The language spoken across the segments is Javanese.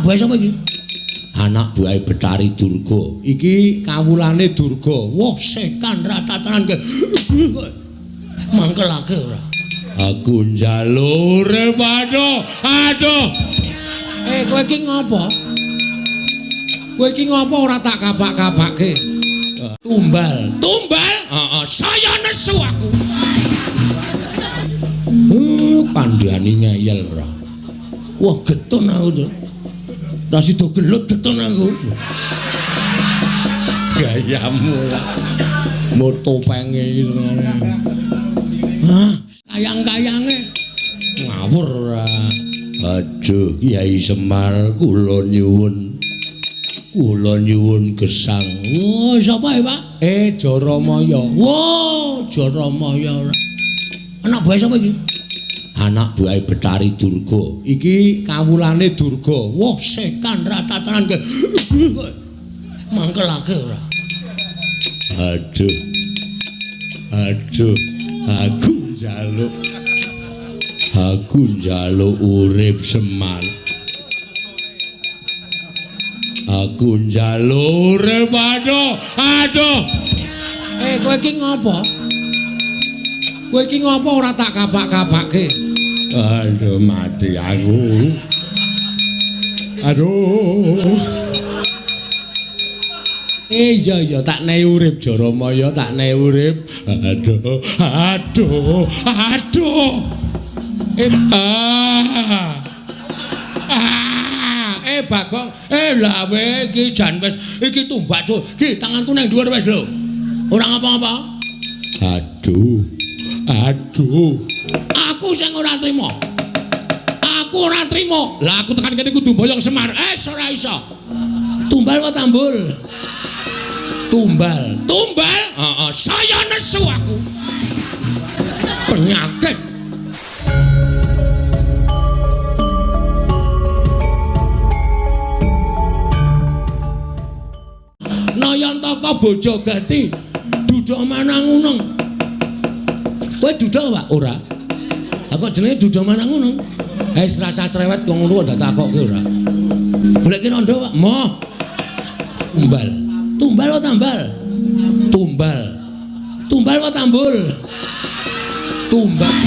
Anak buah sapa iki? Anak buahe Betari Durga. Iki kawulane Durga. Wah, setan ratatanan ke. Mangkelake ora? Aku njaluk urip, aduh, aduh. Eh, kowe iki ngopo? Kowe iki ngopo ora tak kapak-kapake? Tumbal. Tumbal? Heeh, saya nesu aku. Kandhani ngeyel ora. Wah, getun aku to. Ra sida gelut getun aku. Gayamu lah. Moto penge iki senengane. Hah, kayang-kayange ngawur ora. Aduh, Kyai Semar kula nyuwun. Kula nyuwun gesang. Wah, sapa ya, Pak? Eh, Jaramaya. Wah, Jaramaya ora. Anak buah sapa iki? Anak buahe Betari Durga. Iki kawulane Durga. Wah, setan ratatanan ke. Mangkelake ora? Aduh. Aduh, aku njaluk. Aku njaluk urip Semar. Aku njaluk urip, aduh, aduh. Eh, kowe iki ngopo? Kowe iki ngopo ora tak kapak-kapake? Aduh, mati aku. Aduh. Eh, iya iya, tak nehi urip Jaramaya, tak nehi urip. Aduh, aduh, aduh. Eh, ah. Ah, eh Bagong, eh lawe iki jan wis iki tumbak cuk. Iki tanganku nang dhuwur wis lho. Ora ngapa-ngapa. Aduh. Aduh. Aku sing ora trima. Aku ora trima. Lah aku tekan kene kudu boyong Semar. Eh, ora iso. Tumbal apa tambul? Tumbal. Tumbal? Heeh, saya nesu aku. Penyakit. Nayantaka bojo gati duda manangunung. Kowe duda Pak? Ora. Lah kok jenenge duda manangunung? Eh, rasa cerewet kok ngono kok takokke ora. Goleki rondo Pak? Moh. Tumbal. Tumbal apa tambal? Tumbal. Tumbal apa tambul? Tumbal.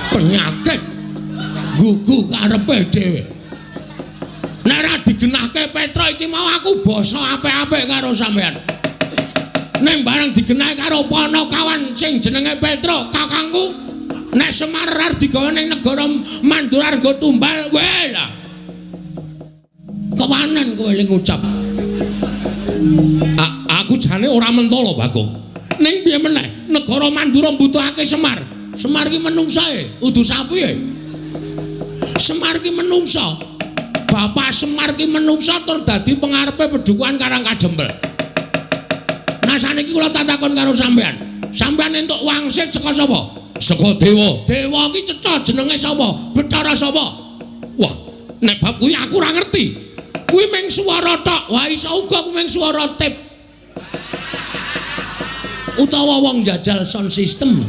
Penyakit. Gugu karepe dhewe. Nek ora digenahke Petra iki mau aku basa apik-apik karo sampean. Ning bareng digenahke karo Panakawan sing jenenge Petra, kakangku, nek Semar arep digawa ning negara Mandura nggo tumbal, weh lah. Kewanen kowe ling ngucap. Aku jane ora mentolo, Bagong. Ning piye meneh, negara Mandura mbutuhake Semar. Semar ki menungsae, udu sapi e. Semar ki menungsa. Bapak Semar ki menungsa tur dadi pengarepe pedukuhan Karang Kajempel. Nah saniki kula tak takon karo sampean. Sampean entuk wangsit saka sapa? Saka dewa. Dewa ki cetha jenenge sapa? Betara sapa? Wah, nek bab kuwi aku ora ngerti. Kuwi mung swara tok. Wah, iso uga kuwi mung swara tip. Utawa wong jajal sound system.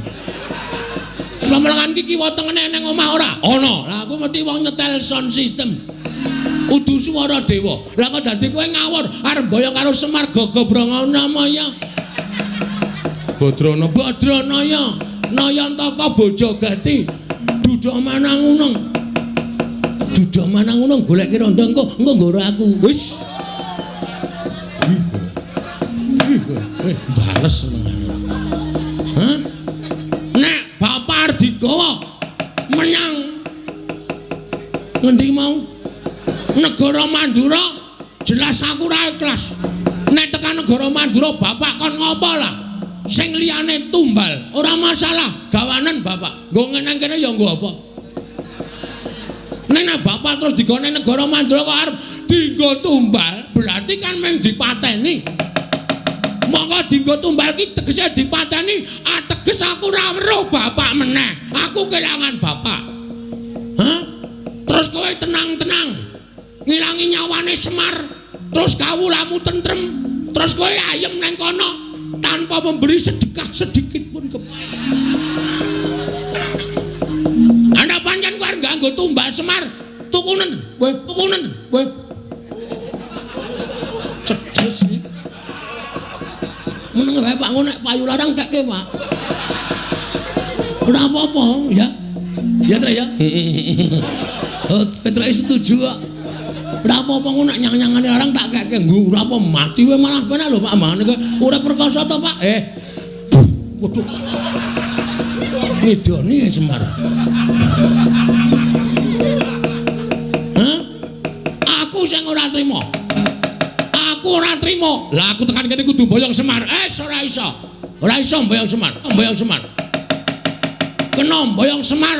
Lemelengan iki kiwa tengene nang omah ora? Ana. Lah aku mesti wong nyetel sound system. Udu swara dewa. Lah kok dadi kowe ngawur arep mboyong karo Semar Gagabranganamaya. Badrana Badranaya Nayantaka bojo gati duda manangunung. Duda manangunung goleki rondo engko engko nggoro aku. Wis. Bales senengane. Hah? Nek bapak arep digawa menyang ngendi mau? Negara Mandura jelas aku ora ikhlas. Nek tekan negara Mandura bapak kon ngopo lah? Sing liyane tumbal, ora masalah, gawanen bapak. Nggo ngeneng kene ya nggo apa? Nek bapak terus digone negara Mandura kok arep dienggo tumbal, berarti kan mung dipateni. Monggo dienggo tumbal ki tegese dipateni, ateges aku ora weruh bapak meneh. Aku kelangan bapak. Hah? Terus kowe tenang-tenang ngilangi nyawane Semar, terus kawulamu tentrem, terus kowe ayem neng kono tanpa memberi sedekah sedikit pun ke Anda pancen kowe nganggo tumbal Semar, Tukunen, kowe tukunen, kowe. Cedes iki. Meneng wae Pak, nek payu larang kekke, Pak. Ora apa-apa, ya. Ya, Trek ya. Oh, Petruk setuju kok. Ora apa-apa ngono nek nyang-nyangane larang tak kekke nggo ora apa mati wae malah penak lho Pak mangane kowe ora perkasa to Pak. Waduh. Ngidoni ya Semar. Hah? Aku sing ora trima. Aku ora trima. Lah aku tekan kene kudu mboyong Semar. Ora iso. Ora iso mboyong Semar. Mboyong Semar. Kena mboyong Semar.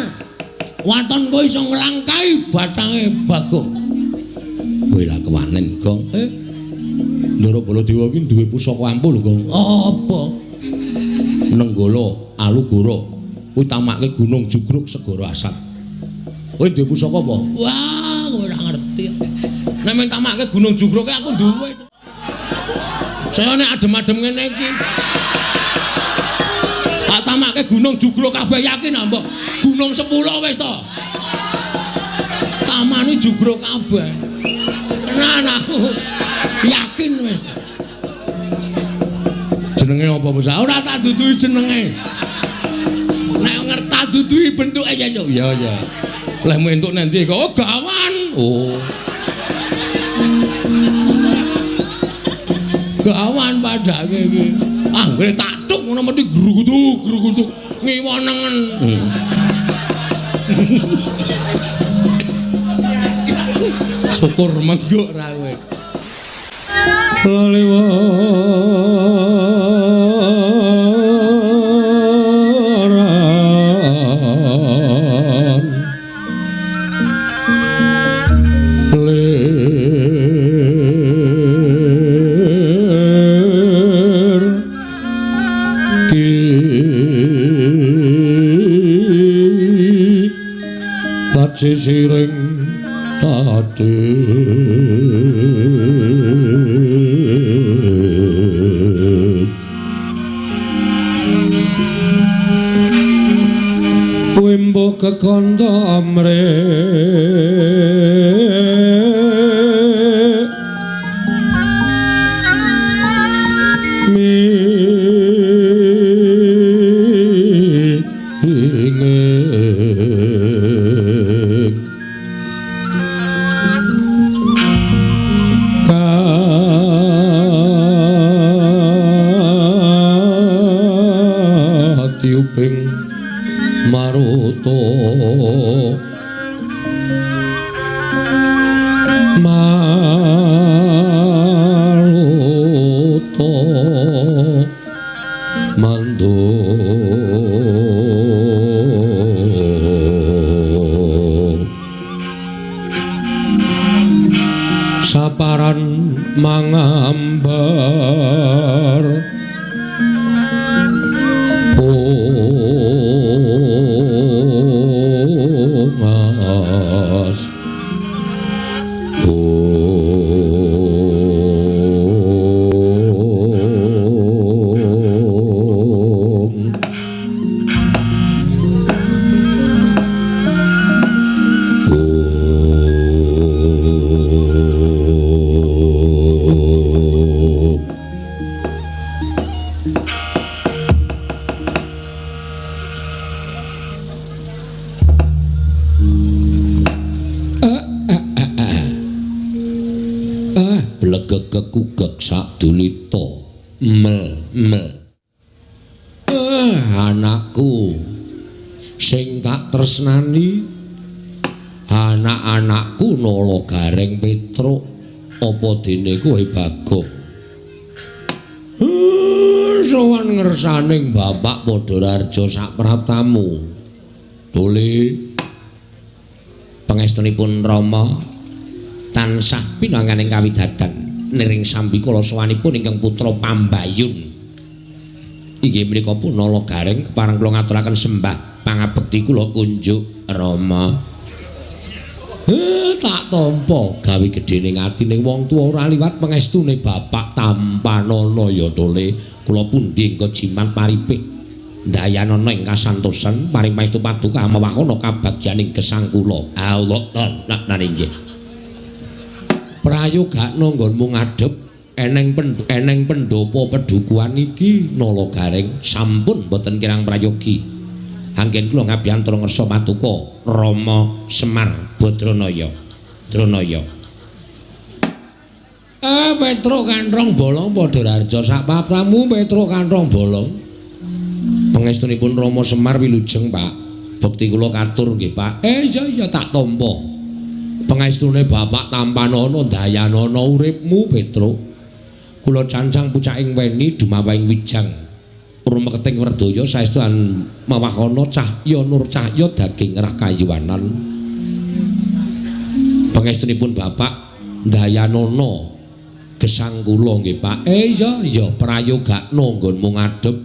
Waton kowe iso nglangkai batange Bagong. Kowe lah kewanen, Gong. Ndara Baladewa iki duwe pusaka ampuh lho, Gong. Apa? Nenggala Alugoro. Kuwi tamake Gunung Jugruk Segara Asat. Kowe duwe pusaka apa? Wah, kowe ora ngerti. Nek men tamake Gunung Jugruk aku duwe. Saya nek adem-adem ngene iki. Tak tamake Gunung Jugruk kabeh yakin ah, mbok. Gunung 10 wis to. Tamane Jugruk kabeh. Tenan aku. Yakin wis. Jenenge apa, Bos? Ora tak duduhi jenenge. Nek ngerti tak duduhi bentuke ya, Cuk. Ya, ya. Lehmu entuk nanti kok oh, gawan. Oh. Gawan padake iki. Anggere tak tuk ngono mesti grugutuk-grugutuk ngiwa nengen. Syukur menggok ra kowe. Lalewaran lir ki sisiring tati wimbo kekandha amre tiuping maruta maruta mandu saparan mangambar ungas ung ung. Blegeg kekugek sadulita mel mel. Anakku sing tak tresnani, anak-anakku Nala Gareng Petruk, apa dene kowe Bagong? Sowan ngersaning Bapak Padhararja sapraptamu. Tole Pangestunipun Rama tansah pinanganing kawidadan niring sambikala sowanipun ingkang putra Pambayun. Inggih menika pun Nala Gareng kepareng kula ngaturaken sembah pangabekti kula kunjuk Rama. Tak tampa gawe gedhening atine wong tuwa ora liwat pangestune bapak tampanana ya Tole. Kula pundi engko jimat paripih Dayanana ing kasantosan paring pangestu paduka mewahana kabagyaning gesang kula. Allah lan inggih. Prayogakna nggonmu ngadhep eneng pendopo pedukuhan iki Nala Gareng sampun boten kirang prayogi. Anggen kula ngabiyantara ngersa patuko Rama Semar Badranaya. Dranaya. Petruk kanthong bolong padha harja sak papramu Petruk kanthong bolong. Pangestunipun Rama Semar wilujeng, Pak. Bekti kula katur nggih, Pak. Iya iya tak tampa. Pangestune Bapak tampanana dayanana uripmu Petruk. Kula cancang pucaking weni dumawahing wijang. Rumeketing werdaya saestu mawahana cahya nur cahya daging rah kayuwanan. Pangestunipun Bapak dayanana gesang kula nggih, Pak. Iya iya prayogakna nggonmu ngadhep.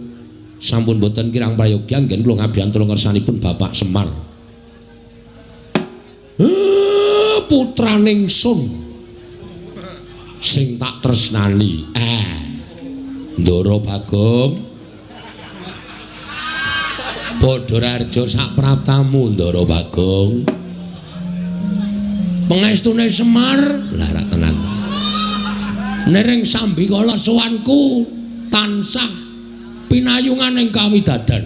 Sampun boten kirang prayogi anggen kula ngabiyantara ngersanipun Bapak Semar. Putraning sun sing tak tresnani. Ndara Bagong. Padha raharja sak praptamu Ndara Bagong. Pangestune Semar lah rak tenan. Nering sambikala sowanku tansah pinayungan ing kawidadan.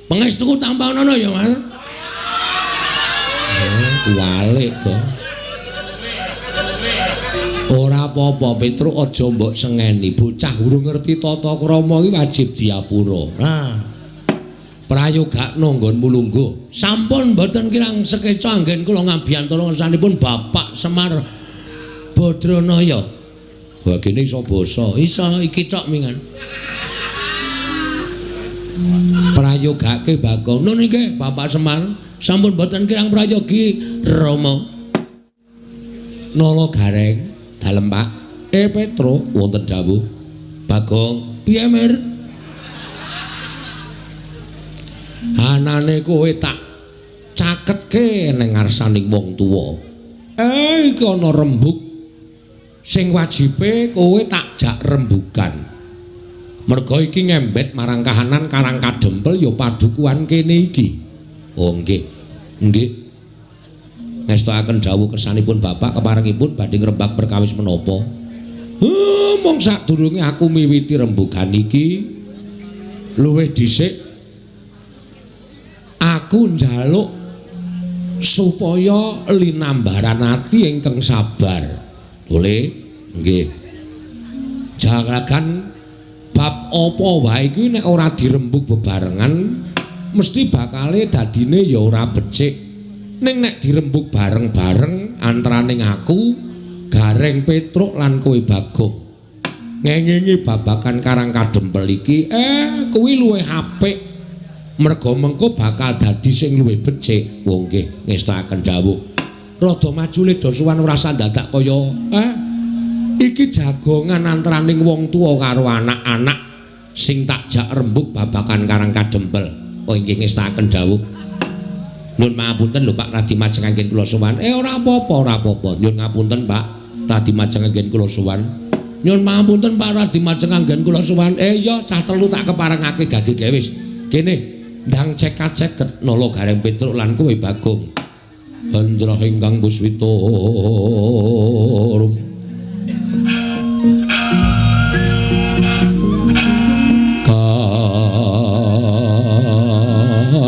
Pangestuku tampanana ya, Mas. Walik kok. Ora apa-apa Petruk aja mbok sengeni. Bocah urung ngerti tata krama iki wajib diapura. Nah. Prayogakna nggonmu lungguh. Sampun mboten kirang sekeca anggen kula ngabiyantara ngersanipun Bapak Semar Badranaya. Wah kene iso basa. Iso iki tok mingan. Prayogake Bagong. Nun nggih Bapak Semar. Sampun mboten kirang prayogi Rama. Nala Gareng dalem Pak. Petruk wonten dawuh. Bagong, piye Mir? Anane kowe tak caketke ning ngarsaning wong tuwa. Iki ana rembug sing wajibe kowe tak jak rembugan. Merga iki ngembet marang kahanan Karang Kadempel ya padukuhan kene iki. Oh nggih. Nggih. Ngestokaken dawuh kersanipun Bapak keparengipun badhe ngrembak perkawis menapa? Mong sadurunge aku miwiti rembugan iki luwih dhisik aku njaluk supaya linambaran ati ingkang sabar. Boleh? Nggih. Jaragan bab apa wae iki nek ora dirembug bebarengan mesti bakale dadine ya ora becik. Ning nek dirembug bareng-bareng antaraning aku, Gareng Petruk lan kowe Bagong ngengingi babagan Karang Kadempel iki kuwi luwih apik. Merga mengko bakal dadi sing luwih becik. Wong nggih ngestakaken dawuh. Rada maju le sowan ora sandadak kaya iki jagongan antaraning wong tuwa karo anak-anak sing tak jak rembug babagan Karang Kadempel. Oh inggih ngestakaken dawuh. Nyun pangapunten lho Pak Radi Majeng anggen kula sowan. Ora apa-apa, ora apa-apa. Nyun ngapunten Pak Radi Majeng anggen kula sowan. Nyun pangapunten Pak Radi Majeng anggen kula sowan. Iya cah telu tak keparengake gage gawe wis. Kene ndang cekak-ceket Nala Gareng Petruk lan kowe Bagong. Hendra ingkang puswita rum.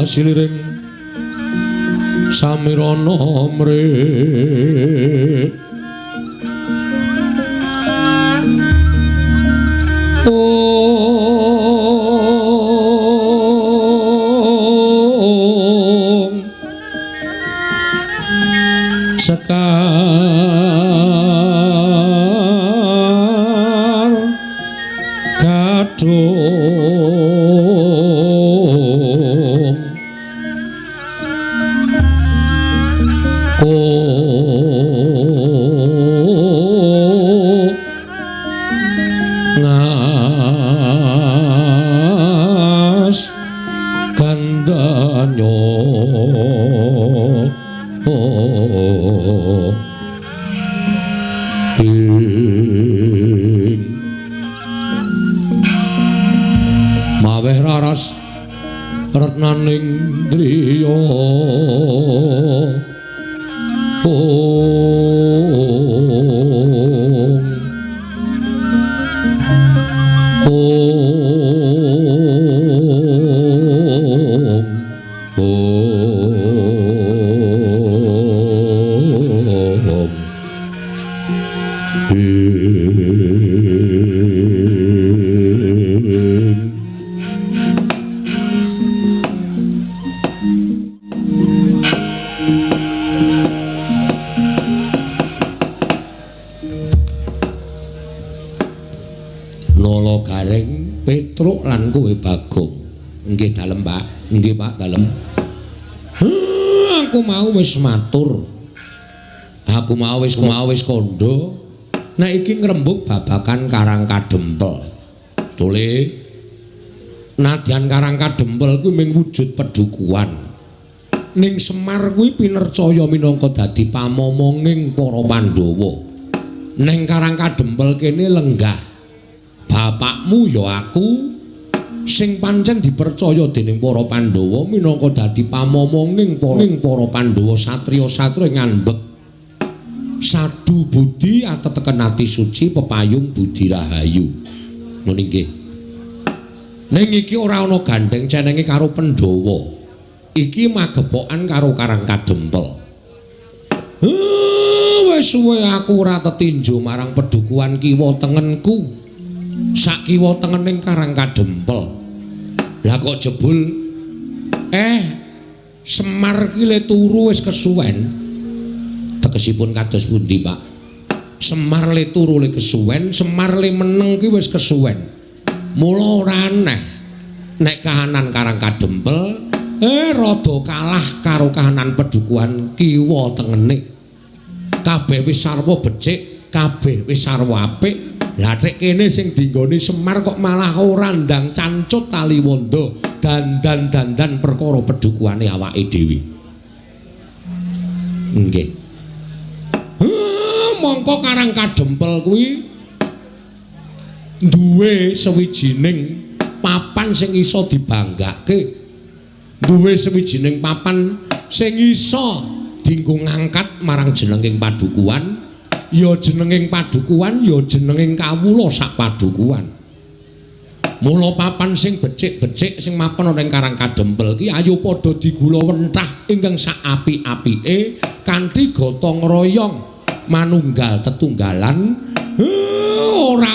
Kasiliring samirana mrih ong sekar kadung ngas kandanyo ing Warnaning driya Petruk lan kowe Bagong. Nggih dalem, Pak. Nggih, Pak, dalem. Aku mau wis matur. Aku mau wis kandha. Nek iki ngrembug babagan Karang Kadempel. Tole. Nadyan Karang Kadempel kuwi mung wujud pedukuhan. Ning Semar kuwi pinercaya minangka dadi pamomonging para Pandhawa. Ning Karang Kadempel kene lenggah bapakmu ya aku sing pancen dipercaya dening para Pandhawa minangka dadi pamomonging para Pandhawa satriya-satriya ngambek sadu budi ateteken ati suci pepayung budi rahayu. Ngono nggih. Ning iki ora ana gandheng cenenge karo Pandhawa. Iki magepokan karo Karang Kadempel. Wis suwe aku ora tetinju marang pedukuhan kiwa tengenku. Sakiwa tengening Karang Kadempel. Lah kok jebul Semar ki le turu wis kesuwen. Tegesipun kados pundi, Pak? Semar le turu le kesuwen, Semar le meneng ki wis kesuwen. Mula ora aneh nek kahanan Karang Kadempel rada kalah karo kahanan pedukuhan kiwa tengene. Kabeh wis sarwa becik, kabeh wis sarwa apik. Lah tek kene sing dinggoni Semar kok malah ora ndang cancut taliwondo dandan-dandan perkara pedukuhane awake dhewe. Nggih. Mongko Karang Kadempel kuwi duwe sawijining papan sing iso dibanggake. Duwe sawijining papan sing iso dienggo ngangkat marang jenenging padukuhan. Ya jenenging padukuhan, ya jenenging kawula sak padukuhan. Mula papan sing becik-becik sing mapan ana ing Karang Kadempel ki ayo padha digula wentah ingkang sak apik-apike kanthi gotong royong manunggal tetunggalan. Ora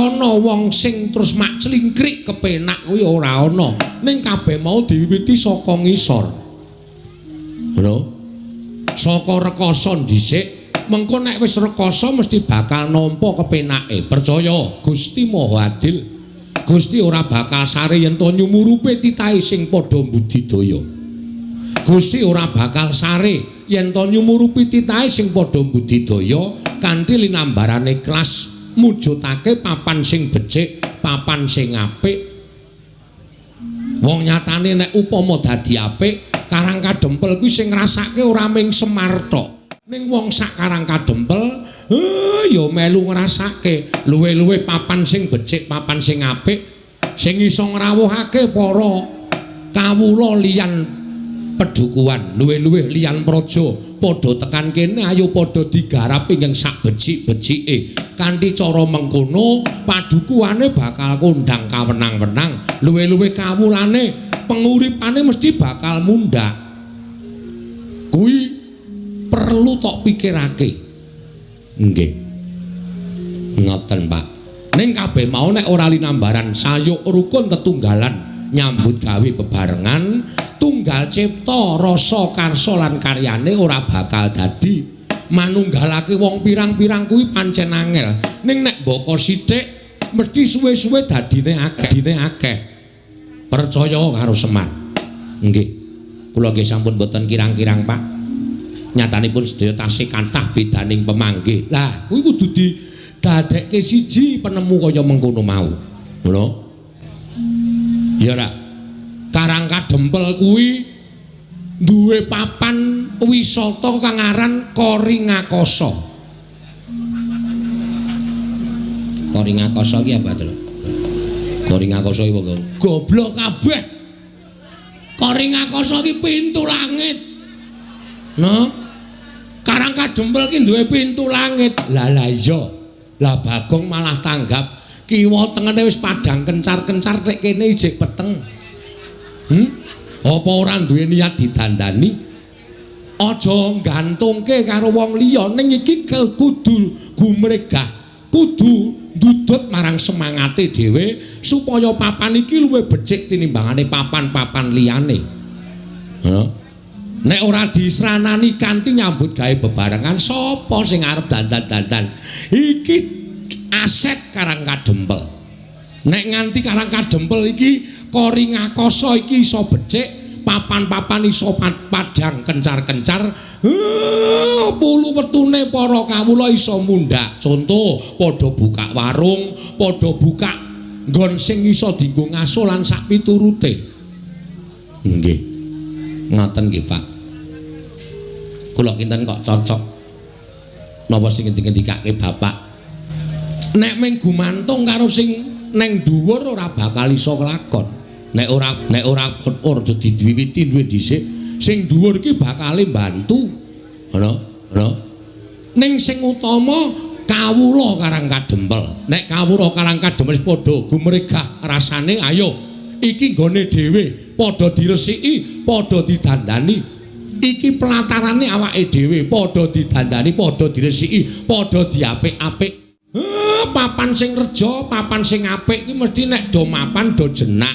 ana wong sing terus mak clingkrik kepenak kuwi ora ana. Ning kabeh mau diwiwiti saka ngisor. Ngono. Saka rekasa dhisik. Mengko nek wis rekasa mesti bakal nampa kepenake. Percaya Gusti Maha Adil. Gusti ora bakal sare yen to nyumurupe titahe sing padha mbudidaya. Gusti ora bakal sare yen to nyumurupi titahe sing padha mbudidaya kanthi linambarane ikhlas mujudake papan sing becik, papan sing apik. Wong nyatane nek upama dadi apik, Karang Kadempel kuwi sing ngrasake ora mung Semar tok. Ning wong sak Karang Kadempel ya melu ngrasake luwih-luwih papan sing becik, papan sing apik, sing iso ngrawuhake para kawula liyan pedukuhan, luwih-luwih liyan praja padha tekan kene ayo padha digarap ingkang sak becik-becike. Kanthi cara mengkono padukuhane bakal kondang kawenang-wenang, luwih-luwih kawulane penguripane mesti bakal mundhak. Kuwi perlu tok pikirake. Nggih. Ngoten, Pak. Ning kabeh mau nek ora linambaran sayuk rukun tetunggalan nyambut gawe bebarengan, tunggal cipta rasa karsa lan karyane ora bakal dadi. Manunggalake wong pirang-pirang kuwi pancen angel. Ning nek mbaka sithik mesti suwe-suwe dadine akeh, dadine akeh. Percaya karo Semar. Nggih. Kula nggih sampun boten kirang-kirang, Pak. Nyatanipun sedaya tasih kathah bedaning pemanggih. Lah, kuwi kudu didadekke siji penemu kaya mengkono mau. Ngono. Ya ora. Karang Kadempel kuwi duwe papan wisata kang aran Koringakasa. Koringakasa ki apa, Tru? Koringakasa iki apa? Goblok kabeh. Kori Ngakasa ki pintu langit. No. Karang Kadempel ki duwe pintu langit. Lah lah iya. Lah Bagong malah tanggap. Kiwa tengene wis padhang kencar-kencar nek kene ijik peteng. Apa ora duwe niat didandani? Aja gantungke karo wong liya, ning iki kudu gumregah, kudu ndudut marang semangate dhewe supaya papan iki luwih becik tinimbangane papan-papan liyane. Heeh. Nek ora disranani kanthi nyambut gawe bebarengan, sapa sing arep dandan-dandan? Iki aset Karang Kadempel. Nek nganti Karang Kadempel iki Kori Ngakasa iki iso becik, papan-papan iso padhang kencar-kencar, pulu wetune para kawula iso mundhak. Contoh, padha buka warung, padha buka nggon sing iso dienggo ngaso lan sak piturute. Nggih. Ngoten nggih, Pak. Kula kinten kok cocok napa sing ngendikake Bapak. Nek mung gumantung karo sing neng dhuwur ora bakal iso kelakon. Nek ora ora diwiwiti duwe dhisik, sing dhuwur iki bakale mbantu. Ngono, ngono. Ning sing utama kawula Karang Kadempel. Nek kawula Karang Kadempel wis padha gumregah rasane, ayo iki nggone dhewe, padha diresiki, padha didandani. Iki pelatarane awake dhewe, padha didandani, padha diresiki, padha diapik-apik. Papan sing reja, papan sing apik iki mesti nek do mapan do jenak,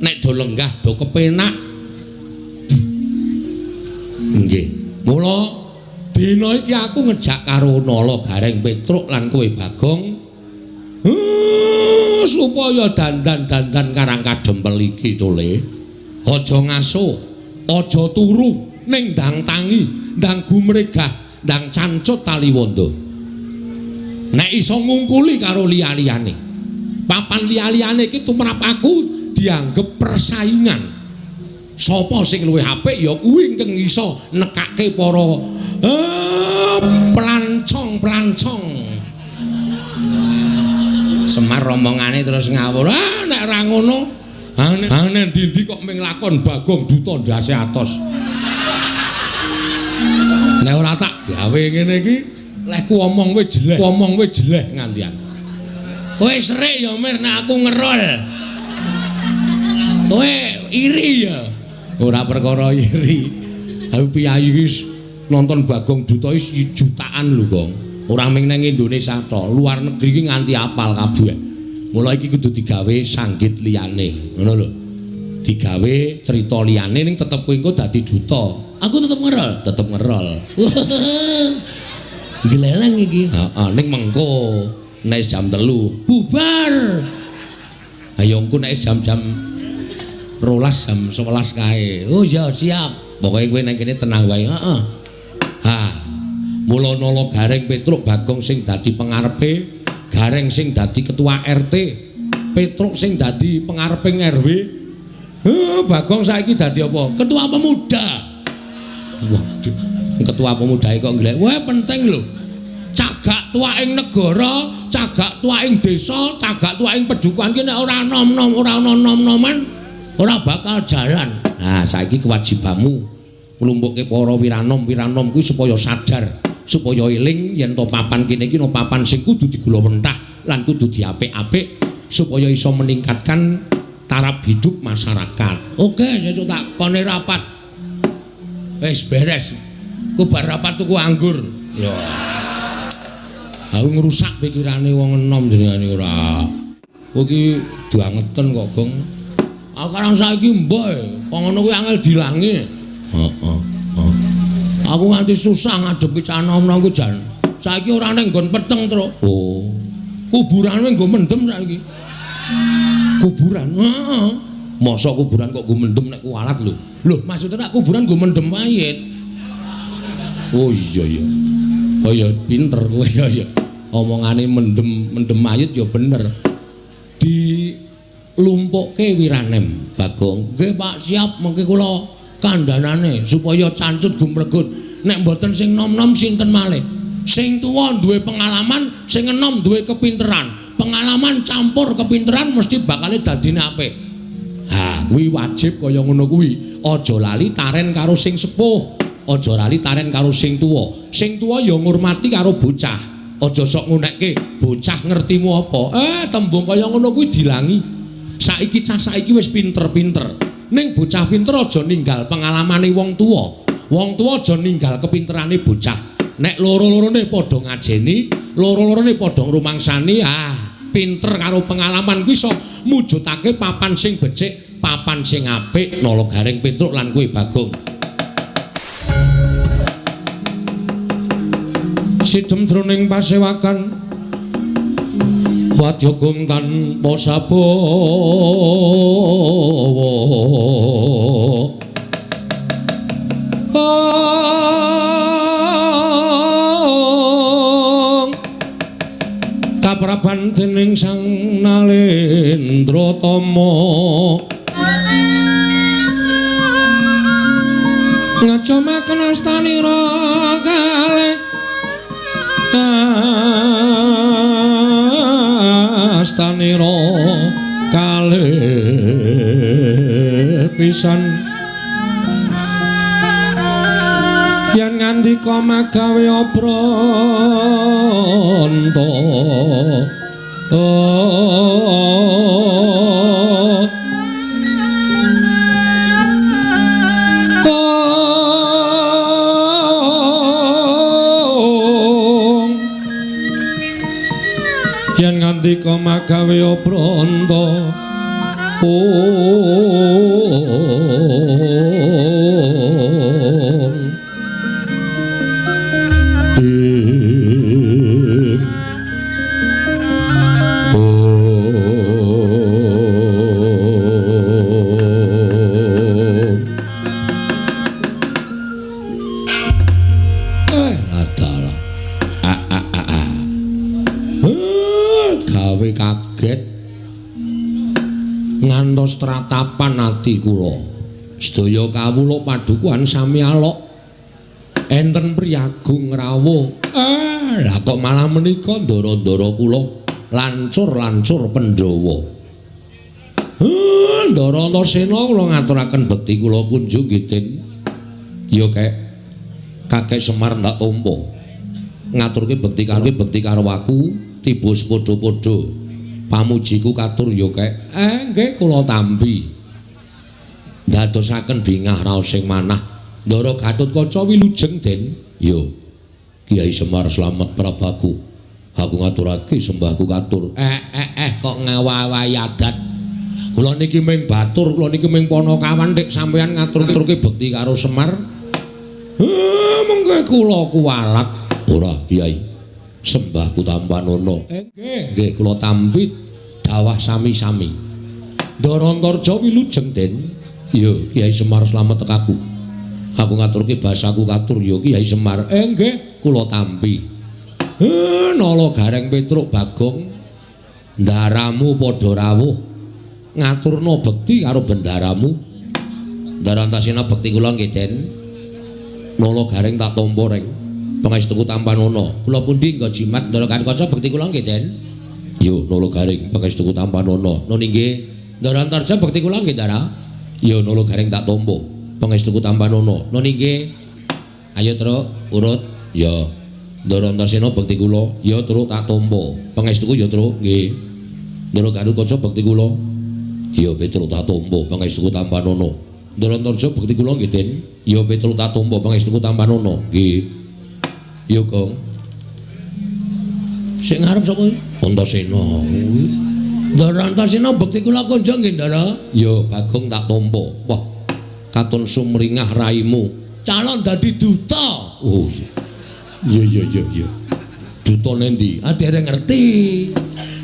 nek do lenggah do kepenak. Nggih. Mula dina iki aku ngejak karo Nala Gareng Petruk lan kowe Bagong supaya dandan-dandan Karang Kadempel iki tole. Aja ngaso, aja turu, ning ndang tangi, ndang gumregah, ndang cancut taliwondo. Nek iso ngungkuli karo liya-liyane. Papan liya-liyane iki tumrap aku dianggep persaingan. Sapa sing luwih apik ya kuwi ingkang iso nekake para pelancong-pelancong. Semar romongane terus ngawur. Ah nek ra ngono, ane ndi-ndi kok ming lakon Bagong Duta ndase atos. Nek ora tak gawe ngene iki, lehku omong wis jeleh, omong wis jeleh ngantian. Kowe serik ya Mir nek aku ngerol. Kowe iri ya. Ora perkara iri. Aku piyayi iki nonton Bagong Duta iki jutaan lho, Gong. Ora mung nang Indonesia tok, luar negeri iki nganti apal kabeh. Mula iki kudu digawe sanggit liyane, ngono lho. Digawe cerita liyane ning tetep kowe engko dadi duta. Aku tetep ngerol, tetep ngerol. Gleleng iki. Heeh, ning mengko nek jam 3 bubar. Ayo engko nek jam-jam 12 jam 11 kae. Oh ya siap. Pokoke kowe nang kene tenang wae. Heeh. Ha. Mula Nala Gareng Petruk Bagong sing dadi pengarepe, Gareng sing dadi ketua RT, Petruk sing dadi pengareping RW. Bagong saiki dadi apa? Ketua pemuda. Waduh, ketua pemuda kok nglek. Wah, penting lho. Cagak tuwaking negara, cagak tuwaking desa, cagak tuwaking pedukuhan ki nek ora nom-nom, ora ana nom-noman, ora bakal jalan. Nah, saiki kewajibanmu nglumpukke para wiranom-wiranom kuwi supaya sadar, supaya eling yen to papan kene iki no papan sing kudu digulawentah lan kudu diapik-apik supaya iso meningkatkan taraf hidup masyarakat. Oke, sesuk tak kone rapat. Wis beres. Ku bar rapat tuku anggur. Ya. Aku ngrusak pikirane wong enom jenengane ora. Kowe iki bangeten kok, Gong. Aku karang saiki mbok kok ngono kuwi angel dilangi. Heeh. Aku nganti susah ngadepi cah nom-nom ku jan. Saiki ora ning nggon peteng, Truk. Oh. Kuburan nggo mendem saiki. Kuburan. Heeh. Mosok kuburan kok nggo mendem nek kualat lho. Lho, maksudnya nek kuburan nggo mendem mayit. Oh iya iya. Oh iya pinter kowe ya ya. Omongane mendem mayit ya bener. Dilumpukke wiranem, Bagong. Nggih Pak, siap mengke kula kandhanane supaya cancut gumregut. Nek mboten sing nom-nom sinten malih? Sing tuwa duwe pengalaman, sing enom duwe kepinteran. Pengalaman campur kepinteran mesti bakale dadine apik. Ha, kuwi wajib kaya ngono kuwi. Aja lali taren karo sing sepuh, aja lali taren karo sing tuwa. Sing tuwa ya ngurmati karo bocah. Aja sok ngunekke bocah ngertimu apa. Tembung kaya ngono kuwi dilangi. Saiki cah saiki wis pinter-pinter. Ning bocah pinter aja ninggal pengalamane wong tuwa. Wong tuwa aja ninggal kepinterane bocah. Nek loro-lorone padha ngajeni, loro-lorone padha ngrumangsani, pinter karo pengalaman kuwi iso mujudake papan sing becik, papan sing apik. Nala Gareng Petruk lan kowe Bagong. Sidem jroning pasewakan wadya tanpa sabawa. Kapraban dening Sang Nalendra Tama ngajomaken astanira kalih astanira kalih pisan yen ngandika magawe obranta. Yen ngandika magawe obranta. Gawe kaget ngantos tratapan ati kula. Sedaya kawula padukuhan sami alok. Enten priyagung rawuh. Lah kok malah menika ndara-ndara kula lancur-lancur Pandhawa. Ndara Antasena kula ngaturaken bekti kula kunjung nggih Den. Ya kek Kakek Semar ndak tampa. Ngaturke bekti karo aku tiba sepadha-padha. Pamujiku katur ya kek. Nggih kula tampi. Ndadosaken bingah raos sing manah. Ndara Gatotkaca wilujeng Den. Ya Kyai Semar slamet prabaku. Aku ngaturake sembahku katur. Kok ngawawahi adat. Kula niki ming batur, kula niki ming panakawan dik sampeyan ngatur-aturke bekti karo Semar. Mengke kula kuwalat. Ora Kyai. Sembahku tampanono. Nggih, nggih kula tampi dawah sami-sami. Ndara Antarja wilujeng Den. Ya Kyai Semar slamet tekaku. Aku ngaturke basaku katur ya Kyai Semar. Nggih, kula tampi. Nala Gareng Petruk Bagong, ndaramu padha rawuh ngaturna bekti karo bendaramu. Ndara Antasena bekti kula nggih Den. Nala Gareng tak tampa reng. Pangestuku tampanono. Kula pundi nggo jimat Ndara Gatotkaca bekti kula nggih Den. Yo Nala Gareng pangestuku tampanono. Nun inggih. Ndara Antarja bekti kula nggih Ndara. Yo Nala Gareng tak tampa. Pangestuku tampanono. Nun inggih. Ayo truk urut. Ya. Ndara Antasena bekti kula. Ya truk tak tampa. Pangestuku ya truk nggih. Ndara Gatotkaca bekti kula. Ya Petruk tak tampa. Pangestuku tampanono. Ndara Antarja bekti kula nggih Den. Ya Petruk tak tampa. Pangestuku tampanono. Nggih. Ya Gong. Sing ngarep sapa? Antasena. Ndara Antasena bekti kula kunjung nggih Ndara. Ya Bagong tak tampa. Wah. Katon sumringah raimu. Calon dadi duta. Oh iya. Iya. Duta nendi? Ah dereng ngerti.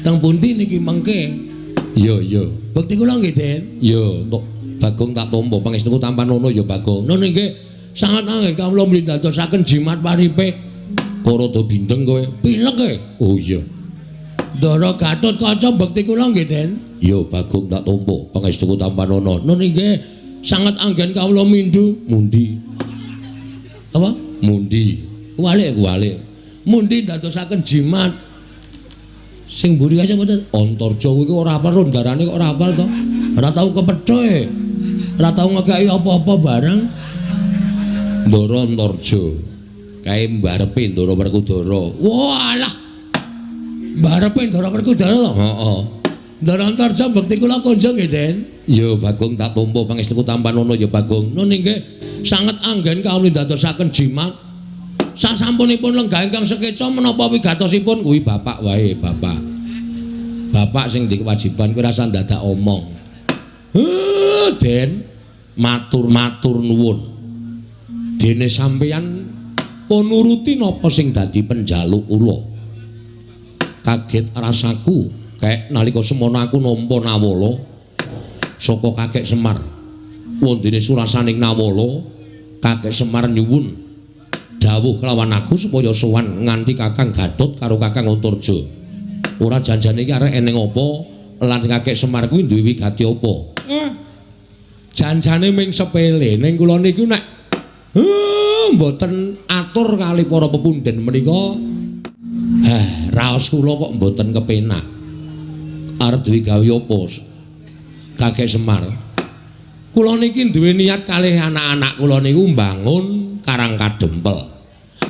Teng pundi niki mengke? Iya iya. Bekti kula nggih Den. Ya entuk Bagong tak tampa. Pangestuku tampanono ya Bagong. Nun nggih. Sangat angel kawula mlindadosaken jimat paripe. Kok rada bindeng kowe? Pilek kowe. Oh iya. Ndara Gatotkaca bekti kula nggih Den. Ya Bagong tak tampa. Pangestuku tampanono. Nun nggih. Sangat anggen kawula mindhu. Mundi. Apa? Mundi. Kuwalik kuwalik. Mundi ndadosaken jimat. Sing mburi kae sapa to? Antarja kuwi ora hafal rondarane kok ora hafal to. Ora tau kepethoe. Ora tau ngekeki apa-apa bareng. Ndara Antarja. Kae mbarepe Ndara Werkudara. Walah. Mbarepe Ndara Werkudara to? Heeh. Ndara Antarja bekti kula kunjung nggih, Den. Ya Bagong tak tampa pangestuku tampanono ya Bagong. Nun inggih sanget anggen kawula ndadosaken jimat. Sasampunipun lenggah ingkang sekeca menapa wigatosipun kuwi bapak wae, bapak. Bapak sing ndek kewajiban kuwi rasa ndadak omong. Heh, Den, matur-matur nuwun. Dene sampeyan pun nuruti napa sing dadi penjaluk kula. Kaget rasaku kek nalika semono aku nampa nawala saka Kakek Semar. Wondene surasaning nawala, Kakek Semar nyuwun dawuh kelawan aku supaya sowan nganti Kakang Gatot karo Kakang Antarja. Ora janjane iki arek eneng apa lan Kakek Semar kuwi duwe wigati apa? Janjane ming sepele ning kula niku nek mboten atur kali para pepundhen menika. Raos kula kok mboten kepenak. Arep duwe gawe apa Kakek Semar? Kula niki duwe niat kalih anak-anak kula niku mbangun Karang Kadempel.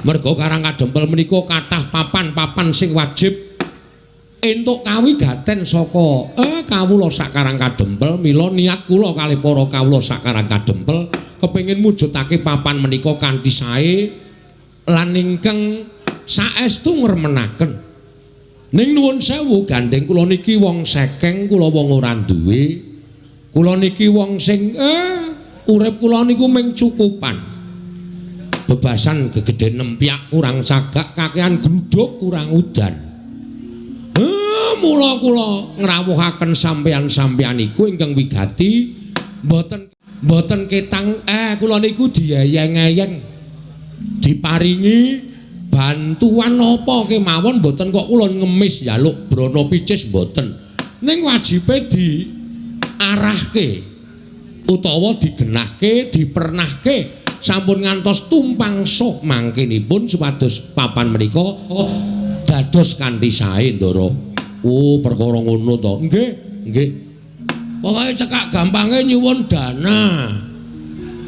Merga Karang Kadempel menika kathah papan-papan sing wajib entuk kawigaten saka kawula sak Karang Kadempel. Mila niat kula kalih para kawula sak Karang Kadempel kepengin mujudake papan menika kanthi sae lan ingkang saestu ngremenaken. Ning nuwun sewu gandeng kula niki wong sekeng, kula wong ora duwe. Kula niki wong sing urip kula niku ming cukupan. Bebasan gegeden nempyak kurang sagak, kakean gluduk kurang udan. Mula kula ngrawuhaken sampeyan-sampeyan iku ingkang wigati mboten ketang kula niku dieyeng-eyeng diparingi bantuan napa kemawon mboten kok kula ngemis njaluk brana picis mboten. Ning wajibe diarahke utawa digenahke, dipernahke sampun ngantos tumpang suh mangkinipun supados papan menika dados kanthi sae, Ndara. Oh, perkara ngono to. Nggih, nggih. Pokoke cekak gampange nyuwun dana.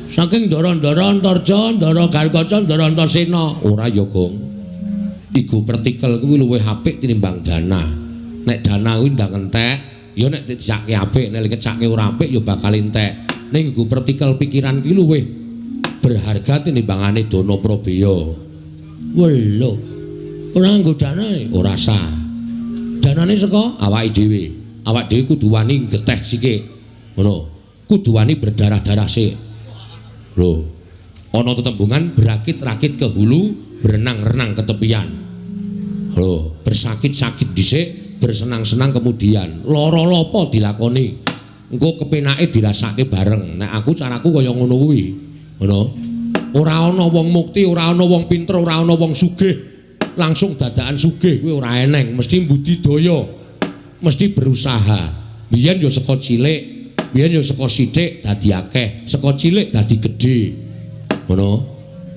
Saking ndara-ndara Antarja, ndara Garkaca, ndara Antasena. Ora ya, Gong. Iku pertikel kuwi luwih apik tinimbang dana. Nek dana kuwi ndang entek, ya nek dijake apik, nek dikecake ora apik ya bakal entek. Ning iku pertikel pikiran kuwi luwih berharga tinimbangane dana prabeya. Welo. Ora nganggo dana, ora sah. Danane saka awake dhewe. Awak dhewe kudu wani geteh sithik. Ngono. Kudu wani berdarah-darah sik. Lho, ana tetembungan berakit-rakit ke hulu, berenang-renang ke tepian. Lho, bersakit-sakit dhisik, bersenang-senang kemudian. Lara lopo dilakoni. Engko kepenake dirasake bareng. Nek aku caraku kaya ngono kuwi. Ngono. Ora ana wong mukti, ora ana wong pinter, ora ana wong sugih. Langsung dadakan sugih kuwi ora eneng, mesti budidaya. Mesti berusaha. Biyen ya saka cilik, biyen ya saka sithik dadi akeh, saka cilik dadi gedhe. Ngono.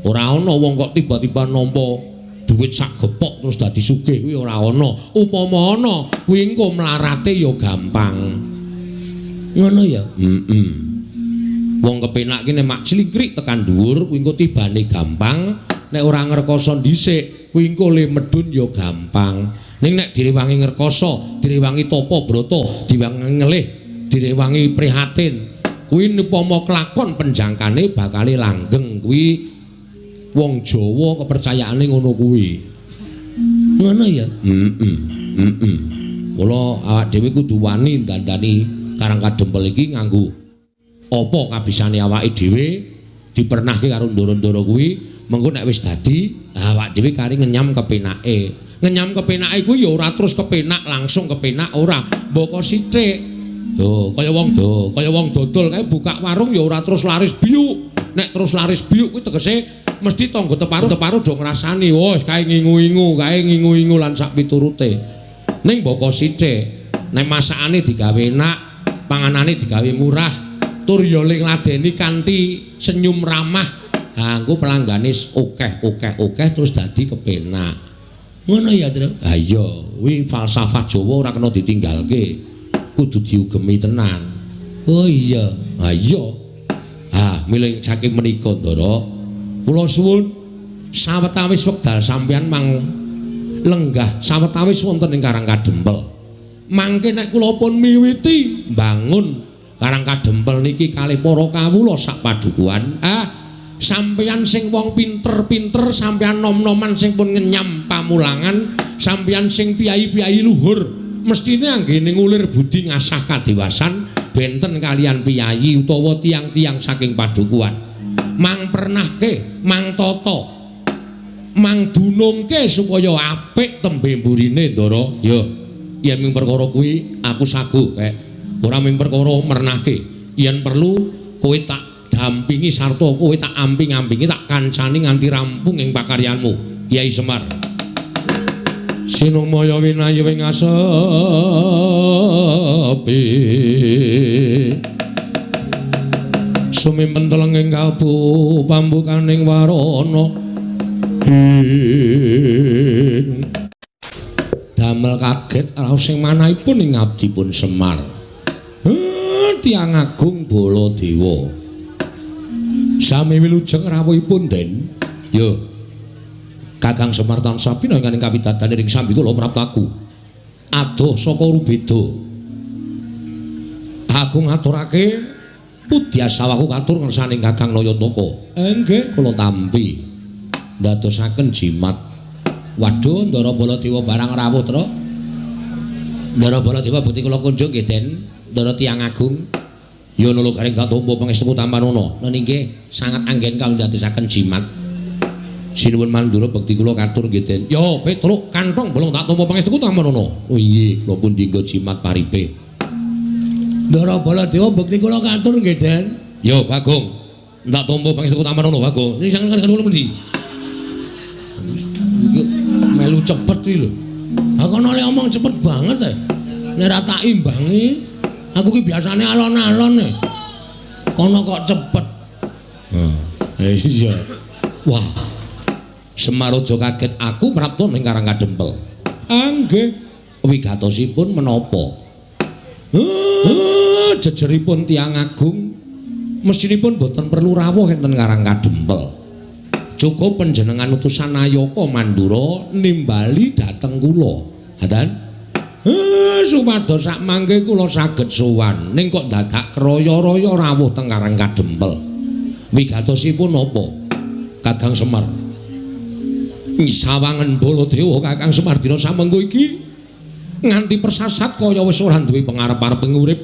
Ora ana wong kok tiba-tiba nampa duit sak gepok terus dadi sugih kuwi ora ana. Upama ana, kuwi engko mlarate ya gampang. Ngono ya? Heeh. Wong kepenak ki nek mak clingkrik tekan dhuwur kuwi engko tibane gampang, nek ora ngrekoso dhisik kuwi engko le medhun ya gampang. Ning nek direwangi ngrekoso, direwangi tapa brata, direwangi ngelih, direwangi prihatin, kuwi upama kelakon penjangkane bakale langgeng. Kuwi wong Jawa kepercayaane ngono kuwi. Ngono ya? Heeh. Heeh. Mula awak dhewe kudu wani ndandani Karang Kadempel iki nganggo apa kabisane awake dhewe, dipernahke karo ndara-ndara kuwi, mengko nek wis dadi awak dhewe kari ngenyam kepenake. Ngenyam kepenake kuwi ya ora terus kepenak langsung kepenak ora, mboko sithik. Lho, kaya wong dodol kae buka warung ya ora terus laris biuk. Nek terus laris biuk kuwi tegese mesti tangga teparo do ngrasani, wis kae ngingu-ingu, kae ngingu-ingu lan sak piturute. Ning mboko sithik, nek masakane digawe enak, panganane digawe murah, tur ya ngladeni kanthi senyum ramah, ha engko pelanggane akeh-akeh terus dadi kepenak. Ngono ya, Tru? Ha iya, kuwi falsafah Jawa ora kena ditinggalke. Kudu diugemi tenan. Oh iya. Ha iya. Mila saking menika Ndara, kula suwun sawetawis wekdal sampeyan mang lenggah sawetawis wonten ing Karang Kadempel. Mangke nek kula pun miwiti mbangun Karang Kadempel niki kalih para kawula sak padukuhan, sampeyan sing wong pinter-pinter, sampeyan nom-noman sing pun ngenyam pamulangan, sampeyan sing piyayi-piyayi luhur, mestine anggene ngulir budi ngasah kadewasan benten kalian piyayi utawa tiang-tiang saking padukuhan. Mang pernahke, mang tata, mang dunungke supaya apik tembe mburine, Ndara. Ya, yen ming perkara kuwi aku sagu kek. Ora ming perkara mernahke. Yen perlu kowe tak dampingi sarta kowe tak amping-ampingi, tak kancani nganti rampung ing pakaryanmu, Kyai Semar. Sinumaya winayu ing asepi sumimpen telenging kalbu pambukaning warana ing damel kaget raos sing manahipun ing abdipun Semar. Tiyang agung Baladewa sami wilujeng rawuhipun, Den. Ya, Kakang Semar tansah pinanganing kawidadan ing sambikala praptaku. Adoh saka Rubeda. Aku ngaturake pudyasawaku katur ngersaning Kakang Nayantaka. Nggih, kula tampi. Ndadosaken jimat. Waduh, Ndara Baladewa barang rawuh, Tru. Ndara Baladewa bukti kula kunjung nggih, Den. Ndara tiyang agung. Ya nula garing tak tampa pangestu tampanana. Nun inggih sangat anggen kawula ndadosaken jimat. Sinuwun Mandura bekti kula katur nggih, Den. Ya, Petruk kantong bolong tak tampa pangestu tampanana. Oh inggih, kula pun dinggo jimat paripe. Ndara Baladewa bekti kula katur nggih, Den. Ya, Bagong. Tak tampa pangestu tampanana, Bagong. Ini sangat kula pundi? Melu cepet iki lho. Aku ana le omong cepet banget e. Nek ora tak imbangi, aku ki biasane alon-alon e. Kono kok cepet. Heh, iya. Wah. Semar aja kaget aku prapta ning Karang Kadempel. Nggih. Wigatosipun menapa? Jejeripun tiyang agung mestinipun boten perlu rawuh enten Karang Kadempel. Cukup panjenengan utusan Nayaka Mandura nimbali dhateng kula. Ngaten? Supados sak mangke kula saged sowan. Ning kok dadak kraya-raya rawuh teng Karang Kadempel. Wigatosipun napa? Kakang Semar. Sawangen Baladewa Kakang Semar dina samengko iki nganti persasat kaya wis ora duwe pengarep-arep urip.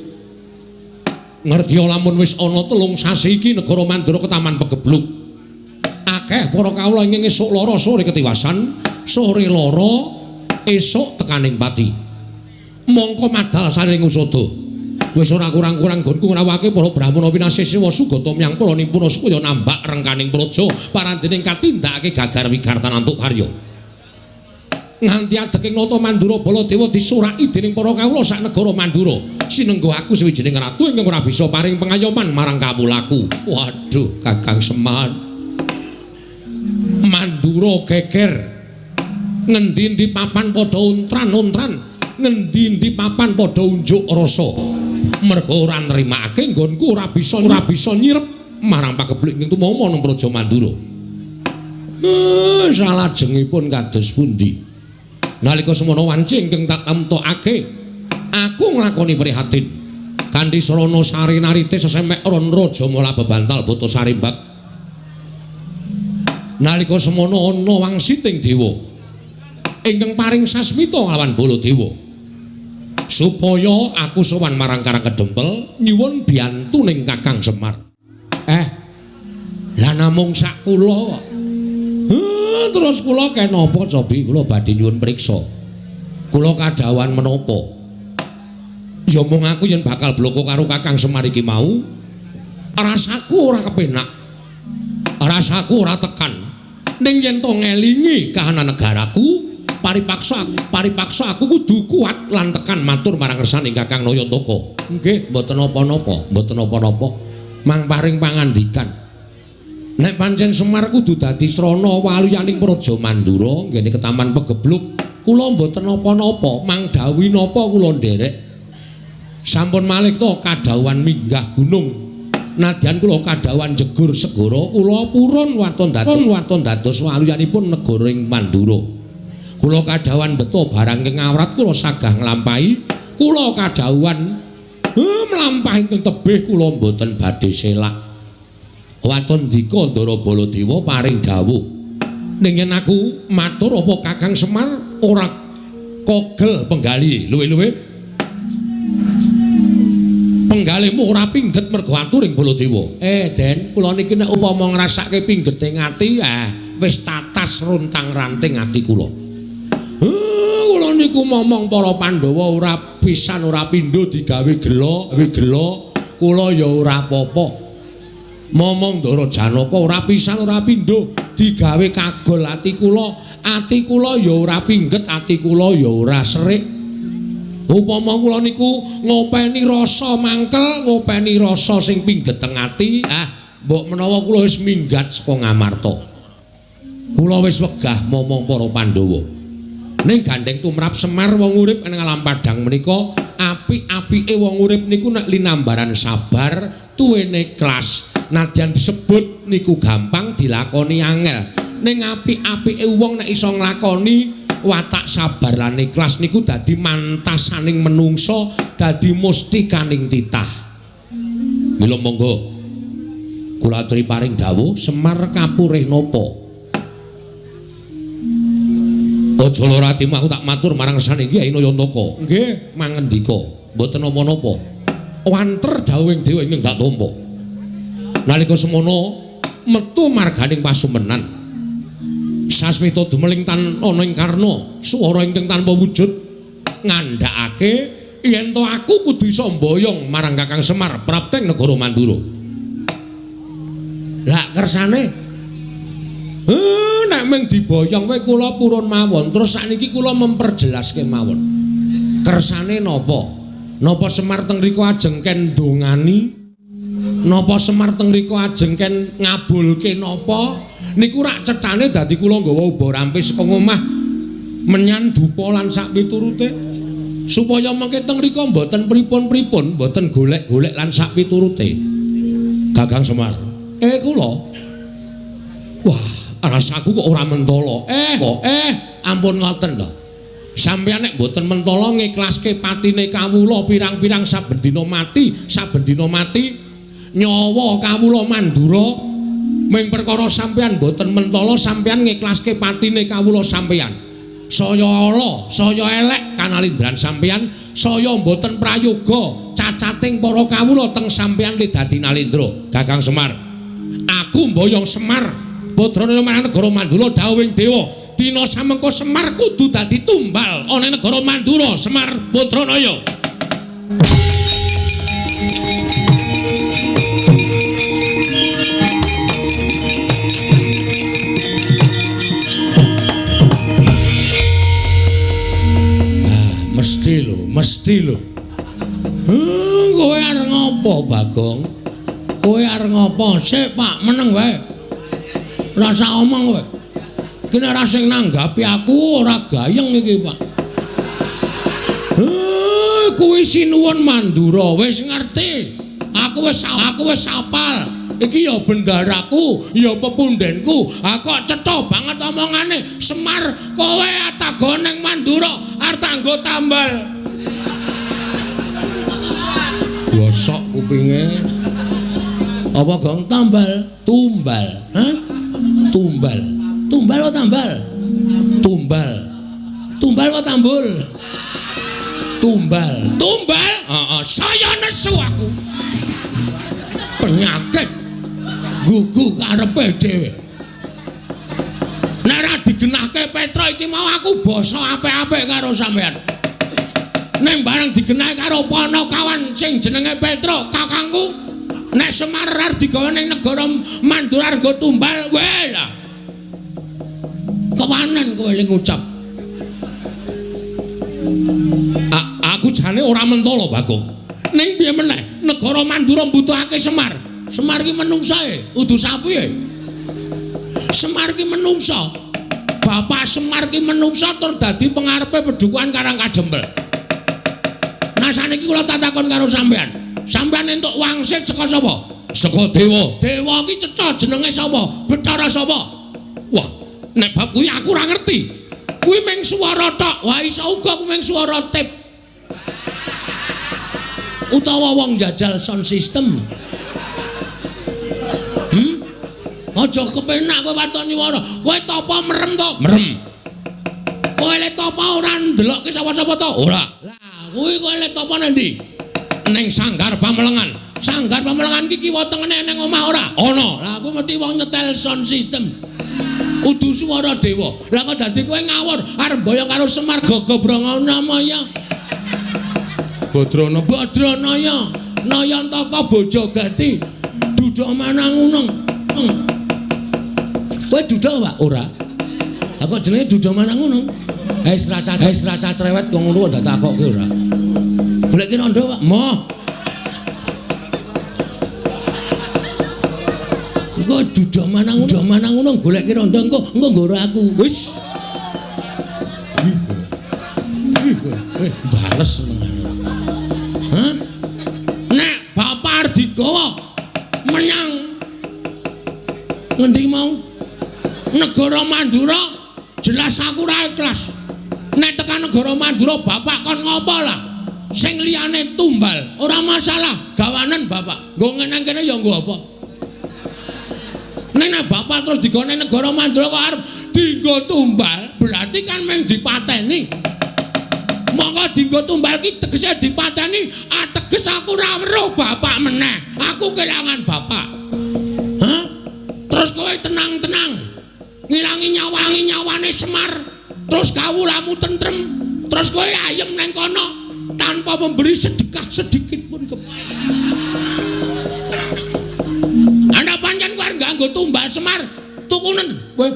Ngerti lamun wis ana 3 sasi iki negara Mandura ketaman pegebluk. Akeh para kawula ingkang esuk lara sore ketiwasan, sore lara esuk tekaning pati. Mongko madal saring usada. Wis ora kurang-kurang nggonku ngrawake para brahmana winasih siwa sugata myang para nipuna supaya nambak rengkaning praja parandening katindakake gagar wigartan antuk karya. Nganti adeking nata Mandura Baladewa disuraki dening para kawula sak negara Mandura. Sinenggo aku sawijining ratu ingkang ora bisa paring pengayoman marang kawulaku. Waduh, Kakang Semar. Mandura geger. Ngendi-endi papan padha untran-untran, ngendi-endi papan padha unjuk rasa. Merga ora nrimakake nggonku ora bisa nyirep marang pagebluk ing tumama nang Praja Mandura. Salajengipun kados pundi? Nalika semono wanci ingkang tak temtokake, aku nglakoni prihatin. Kanthi srana sari narite sesemek ron raja mala bebantal buta sarimbak. Nalika semono ana wangsiting dewa ingkang paring sasmita lawan Baladewa supaya aku sowan marang Karang Kedempel nyuwun biyantuning Kakang Semar. Lah namung sak kula kok. Terus kula kenapa cobi kula badhe nyuwun priksa. Kula kadhawuhan menapa? Ya mung aku yen bakal bloko karo Kakang Semar iki mau, rasaku ora kepenak. Rasaku ora tekan. Ning yen to ngelingi kahanan negaraku, paripaksa aku kudu kuat lan tekan matur marang ngersane Kakang Nayantaka. Nggih, mboten napa-napa, mboten napa-napa. Mang paring pangandikan. Nek pancen Semar kudu dadi srana waluyaning Praja Mandura nggene ketaman pegebluk, kula mboten napa-napa, mang dawuhi napa kula nderek. Sampun malih to kadhawuhan minggah gunung. Nadyan kula kadhawuhan jegur segara, kula purun waton dados waluyanipun negara ing Mandura. Kula kadhawuhan beto barang ing awrat kula sagah nglampahi, kula kadhawuhan mlampah ingkang tebih kula mboten badhe selak. Waton dika Ndara Baladewa paring dawuh. Ning yen aku matur apa Kakang Semar ora kogel penggali luwe-luwe penggalimu ora pingget mergo aturing Baladewa. Den, kula niki nek upama ngrasake pinggete ati, wis tatas runtang-ranting ati kula. Kula niku momong para Pandhawa ora pisan ora pindho digawe gela, kula ya ora apa-apa. Momong Ndara Janaka ora pisan ora pindho digawe kagol ati kula ya ora pingget, ati kula ya ora serik. Upama kula niku ngopeni rasa mangkel, ngopeni rasa sing pingget teng ati, mbok menawa kula wis minggat saka Ngamarta. Kula wis wegah momong para Pandhawa. Ning gandeng tumrap Semar wong urip ing alam padhang menika, apik-apike wong urip niku nek linambaran sabar, tuwene ikhlas. Nadyan disebut niku gampang dilakoni angel. Ning apik-apike wong nek iso nglakoni watak sabar lan ikhlas niku dadi mantasaning menungso, dadi mustikaning titah. Mila monggo kula aturi paring dawuh Semar kapurih napa? Aja lara atimu, aku tak matur marang sane Kyai Nayantaka. Nggih, mangendika, mboten napa-napa. Wanter dawuhing dewa ingkang tak tampa. Nalika semono metu marganing pasumenan. Sasmita dumeling tan ana ing karna, swara ingkang tanpa wujud ngandhakake yen to aku kudu iso mboyong marang Kakang Semar prapteng negara Mandura. Lah kersane nek mung diboyong wae kula purun mawon. Terus sakniki kula memperjelas kemawon. Kersane napa? Napa Semar teng mriku ajeng ken ndongani? Napa Semar teng mriku ajeng ken ngabulke napa? Niku rak cethane dadi kula nggawa uba rampis saka omah menyan dupa lan sak piturute supaya mengke teng mriku mboten pripun-pripun, mboten golek-golek lan sak piturute. Kakang Semar, kula. Wah, rasaku kok ora mentala. Ampun ngoten to. Sampeyan nek mboten mentala ngiklaske patine kawula pirang-pirang saben dina mati, nyawa kawula Mandura ming perkara sampeyan mboten mentala sampeyan ngiklaske patine kawula sampeyan. Saya ala, saya elek kanalindran sampeyan, saya mboten prayoga cacating para kawula teng sampeyan li dadi nalindra. Kakang Semar, aku mboyong Semar Putrana marang negara Mandura dawuhing dewa, dina samengko Semar kudu dadi tumbal ana ing negara Mandura. Semar Putranaya. Mesti lho. Kowe arep ngopo, Bagong? Kowe arep ngopo? Sik, Pak, meneng wae. Rasa omong kowe. Iki nek ora sing nanggapi aku ora gayeng iki, Pak. Kuwi sinuwun Mandura, wis ngerti. Aku wis apal. Iki ya bendaraku, ya pepundenku. Ha kok cetha banget omongane. Semar, kowe atago ning Mandura arep tanggo tambal. Gosok kupinge. Apa gong tambal? Tumbal. Hah? Tumbal. Tumbal apa tambal? Tumbal. Tumbal apa tambul? Tumbal. Tumbal? Heeh, saya nesu aku. Penyakit gugu karepe dhewe. Nek ora digenahke Petra iki mau aku basa apik-apik karo sampean. Ning bareng digenahke karo Panakawan sing jenenge Petra, kakangku, nek Semar arep digawa ning negara Mandura nggo tumbal, weh lah. Kewanen kowe ling ngucap. Aku jane ora mentala, Bagong. Ning piye meneh, negara Mandura mbutuhake Semar. Semar iki menungsae, udu sapi. Semar iki menungsa. Bapak Semar iki menungsa tur dadi pengarepe pedukuhan Karang Kajempel. Nah saniki kula tak takon karo sampean. Sampeyan entuk wangsit saka sapa? Saka dewa. Dewa ki cetha jenenge sapa? Bathara sapa? Wah, nek bab kuwi aku ora ngerti. Kuwi mung swara tok. Wah, iso uga kuwi mung swara tip. Utawa wong jajal sound system. Aja kepenak kowe waton nyuwara. Kowe tapa merem to? Merem. Kowe le tapa ora ndelokke sapa-sapa to? Ora. Lah, kuwi kowe le tapa nang ndi? Ning Sanggar Pamelengan. Sanggar Pamelengan iki kiwa tengene ning omah ora? Ana. Lah aku mesti wong nyetel sound system. Udu swara dewa. Lah kok dadi kowe ngawur arep mboyong karo Semar Gagabranganamaya. Badrana Badranaya Nayantaka Bojogati Duda Manangunung. Kowe duda Pak? Ora. Lah kok jenenge Duda Manangunung? Wis rasa cerewet kok ngono kok takokke ora. Goleki rondo Pak. Moh. Engko Duda Manangunung, Manangunung goleki rondo engko engko nggoro aku. Wis. Bales senengane. Hah? Nek bapak arep digawa menyang ngendi mau? Negara Mandura, jelas aku ora ikhlas. Nek tekan negara Mandura bapak kon ngopo lah? Sing liyane tumbal, ora masalah, gawanen bapak. Nggo ngeneng kene ya nggo apa? Nek bapak terus digone negara Mandura kok arep dienggo tumbal, berarti kan mung dipateni. Monggo dienggo tumbal ki tegese dipateni, ateges aku ora weruh bapak meneh. Aku kelangan bapak. Hah? Terus kowe tenang-tenang ngilangi nyawangi nyawane Semar, terus kawulamu tentrem, terus kowe ayem nang kono tanpa memberi sedekah sedikit pun ke Anda pancen kowe nganggo tumbal Semar, tukunen kowe.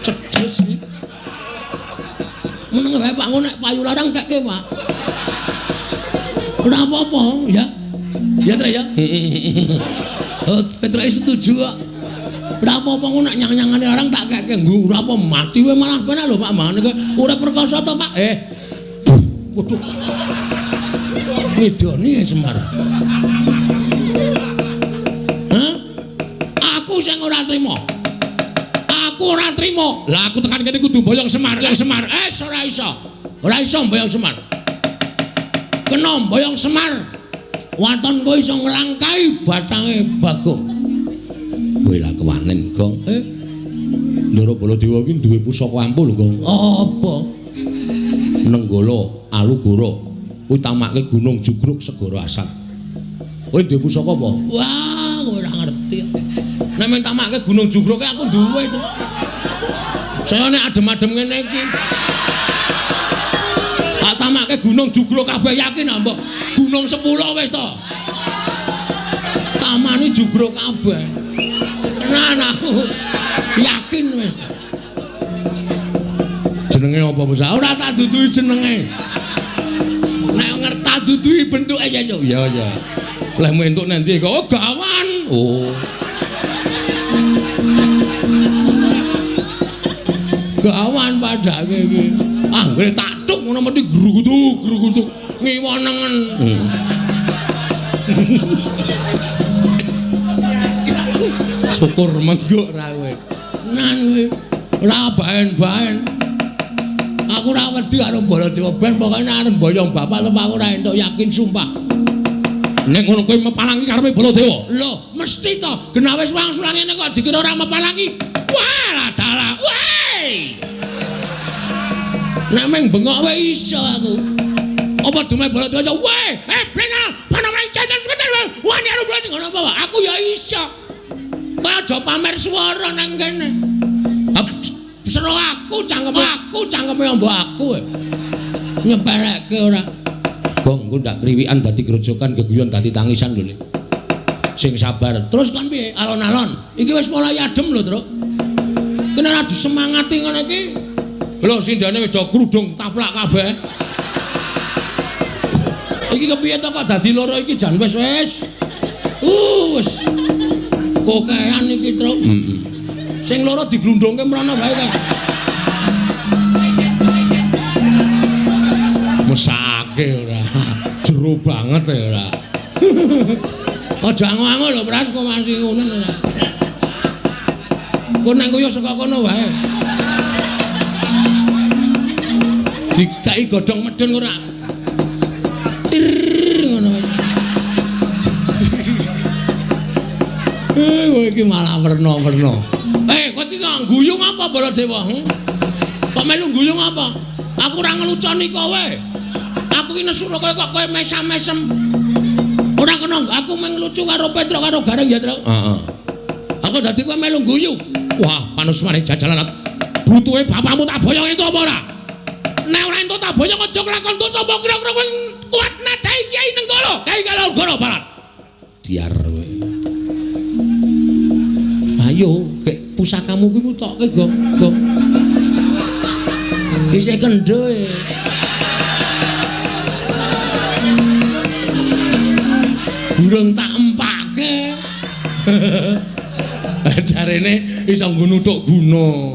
Cedes iki. Meneng wae Pak, nek payu larang kekke Pak. Ora apa-apa ya. Ya Trek ya. Oh, Petruk setuju kok. Ora apa-apa ngono nek nyang-nyangane larang tak kekke nggo ora apa mati wae malah penak lho Pak mangane kowe ora perkasa to Pak. Waduh. Ngidoni ya Semar. Hah? Aku sing ora trima. Aku ora trima. Lah aku tekan kene kudu mboyong Semar, yang Semar. Ora iso. Ora iso mboyong Semar. Kena mboyong Semar. Waton kowe iso nglangkai batange Bagong. Kowe lah kewanen, Gong. Ndara Baladewa iki duwe pusaka ampuh lho, Gong. Apa? Nenggala Alugoro utamake Gunung Jugruk Segara Asat. Kowe duwe pusaka apa? Wah, kowe ora ngerti. Nek men tamake Gunung Jugruk aku duwe to. Saya nek adem-adem ngene iki. Tak tamake Gunung Jugruk kabeh yakin ah, mbok. Gunung 10 wis to. Tamane jugruk kabeh. Tenan aku. Yakin wis. Jenenge apa, Bos? Ora tak duduhi jenenge. Nek ngerti tak duduhi bentuke ya, Cuk. Ya, ya. Lehmu entuk nang ndi kok? Oh, gawan. Oh. Gawan padake iki. Anggere tak tuk ngono mesti grugutuk-grugutuk. Ngiwa nengen. Syukur menggok ra kowe. Nan kowe ora baen-baen. Aku ora wedi karo Baladewa ben pokoke arep mboyong bapak lho aku ora entuk yakin sumpah. Nek ngono kowe mepalangi karepe Baladewa. Lho, mesti to. Genah wis wangsulan ngene kok dikira ora mepalangi. Wah, dalah. Weh. Nek meng bengok wae iso aku. Apa dume Baladewa iso? Weh, blenal, panamane cacat seketer. Wani karo Baladewa ngono apa? Aku ya iso. Kowe aja pamer swara nang kene. Sero aku cangkeme mbok aku. Nyepelekke ora. Gong, engko ndak kriwikan dadi grojokan, geguyon dadi tangisan lho. Sing sabar. Terus kon piye? Alon-alon. Iki wis mulai adem lho, Truk. Kene ora disemangati ngono iki. Lho sindane wis do krudung taplak kabeh. Iki kepiye to kok dadi loro iki jan wis wis. Wis. Kokean iki, Truk. Heeh. Sing loro diglundungke mrono wae kae. Mesake ora. Jero banget ya ora. Aja ango-ango lho Pras kok masih ngono. Kok nang koyo saka kono wae. Dikai godhong medhun ora. Tir ngono. Kowe iki malah werna-werna. Kowe iki kok guyung apa Baladewa? Kok melu guyung apa? Aku ora ngeluconi kowe. Aku iki nesu kaya kok kowe mesam-mesem. Ora kena aku mung lucu karo Petruk karo Gareng ya, Truk. Heeh. Aku dadi kowe melu guyu. Wah, panusmane jajalan. Butuhe bapakmu tak boyong entuk apa ora? Nek ora entuk tak boyong aja kelakon dosa apa kira-kira kowe kuat nadai Kyai Nenggala, Kyai Kalogoro Barat. Diar kowe. Ayo, kek pusakamu kuwi mutokke, Gong. Gong. Isih kendho e. Burung tak empake. Jarene iso nggo nuthuk guna.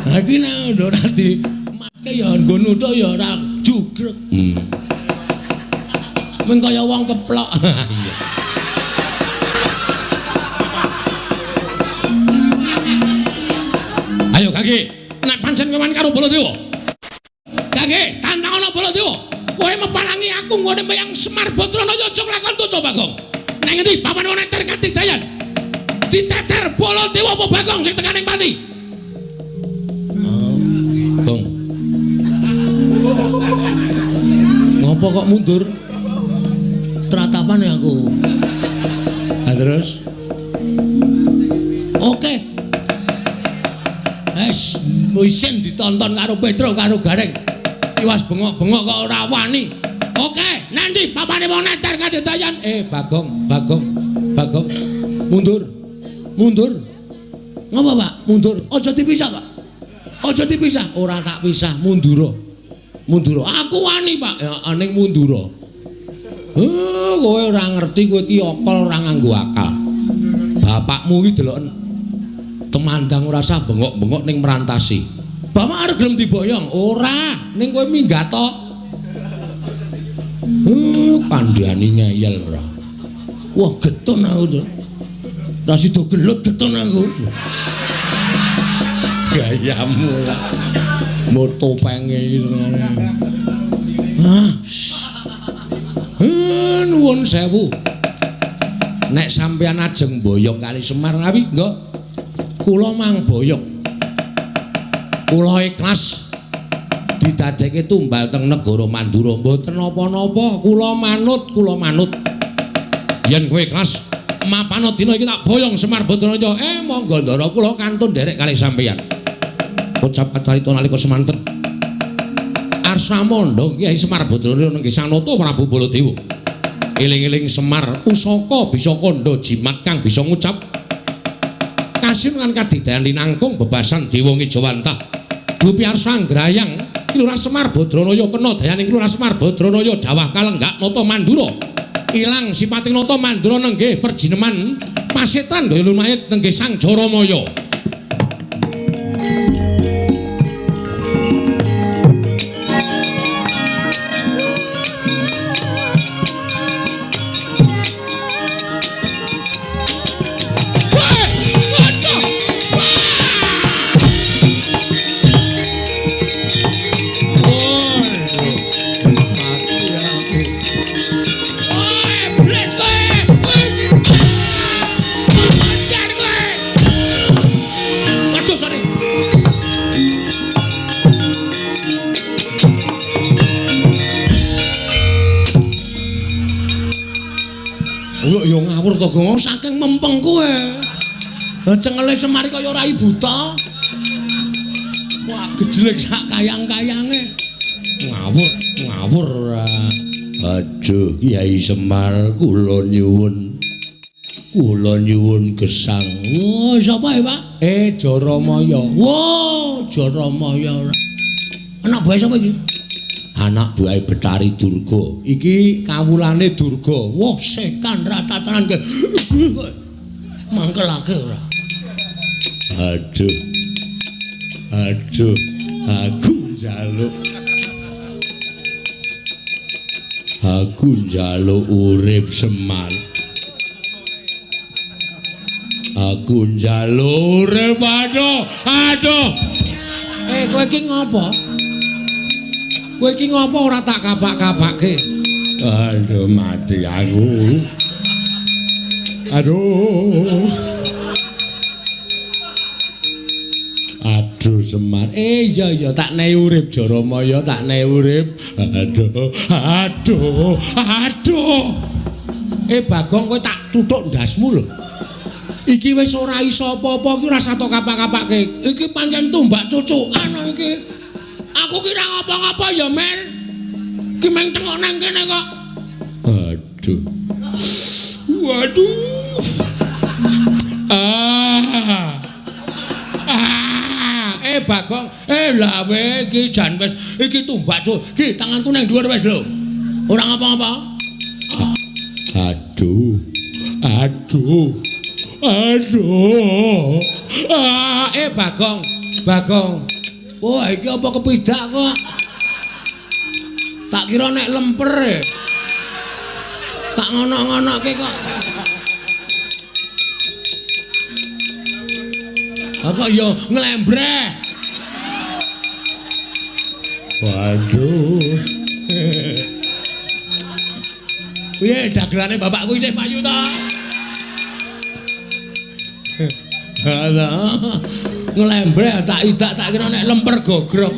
Ha iki nek ora dimatke ya nggo nuthuk ya ora jugrek. Mung kaya wong keplok. Iya. Ayo Kaki, nek pancen kowe karo Baladewa. Kaki, tantang ana Baladewa. Kowe meparangi aku nggone meyang Semar Badranaya aja nglakon dosa Bagong. Nang ngendi papan ana ter katidayan? Diteter Baladewa apa Bagong sing tekaning pati? Oh, Gong. Ngopo kok mundur? Tratapan ya aku. Ha terus? Oke. Wes, isin ditonton karo Petruk karo Gareng. Tiwas bengok-bengok kok ora wani. Oke, nanti papane wong neter kadedayan. Bagong, Bagong, Bagong. Mundur. Mundur. Ngopo, Pak? Mundur. Aja dipisah, Pak. Aja dipisah. Ora tak pisah, mundura. Mundura. Aku wani, Pak. Ya ning mundura. Kowe ora ngerti kowe iki akal ora nganggo akal. Bapakmu iki deloken temandang ora sah bengok-bengok ning merantasi. Bapak arep gelem diboyong? Ora, ning kowe minggat to. Kandhani ngeyel ora. Wah, getun aku to. Ra sida gelut getun aku. Gayamu lah. Moto penge iki senengane. Ah. Nuwun sewu. Nek sampeyan ajeng boyong kali Semar ngawi, nggih. Kula mang boyong. Kula ikhlas didadekke tumbal teng negara Mandura mboten napa-napa, kula manut, kula manut. Yen kowe ikhlas mapana dina iki tak boyong Semar Badranaya. Monggo ndara kula kantun nderek kalih sampeyan. Ucap carita nalika semanten. Arsa mondhong Kyai Semar Badranaya nenggih Sanata Prabu Baladewa. Eling-eling Semar pusaka bisa kandha jimat kang bisa ngucap kasin lan kadidayan linangkung bebasan dewa ngejawantah. Dupi arsa nggrayang Lurah Semar Badranaya kena dayaning Lurah Semar Badranaya dawah kalenggak nata Mandura. Ilang sipating nata Mandura nenggih perjineman pasetan daya lumayit nenggih Sang Jaramaya. Gong saking mempeng kowe. Lah cengele Semar kaya rai buta. Wah, gejlek sak kayang-kayange. Ngawur, ngawur ora. Aduh, Kyai Semar kula nyuwun. Kula nyuwun gesang. Wah, sapa ya, Pak? Jaramaya. Wah, Jaramaya ora. Anak buahe sapa iki? Anak buahe Betari Durga. Iki kawulane Durga. Wah, setan ratatanan ke. Mangkelake ora. Aduh. Aduh, aku njaluk. Aku njaluk urip Semar. Aku njaluk urip. Aduh, aduh. Kowe iki ngopo? Kowe iki ngopo ora tak kapak-kapake? Aduh, mati aku. Aduh. Aduh Semar. Iya iya tak nehi urip Jaramaya, tak nehi urip. Aduh, aduh, aduh. Bagong kowe tak tuthuk ndasmu lho. Iki wis ora iso apa-apa iki ora usah tok kapak-kapake. Iki pancen tumbak cucukan iki. Aku kira ngapa-ngapa ya, Mer. Ki meng tengok nang kene kok. Aduh. Waduh. Ah. Bagong, lah we iki jan wis iki tumbak cuk. Iki tanganku nang dhuwur wis lho. Ora ngapa-ngapa. Aduh. Aduh. Aduh. Bagong, Bagong. Wah, iki apa kepidak kok? Tak kira nek lemper. Tak ngono-ngonoke kok. Apa ya nglembreh. Waduh. Piye dagelane bapakku isih payu ta? Alah. Nglembreh tak idak tak kira nek lemper gogrok.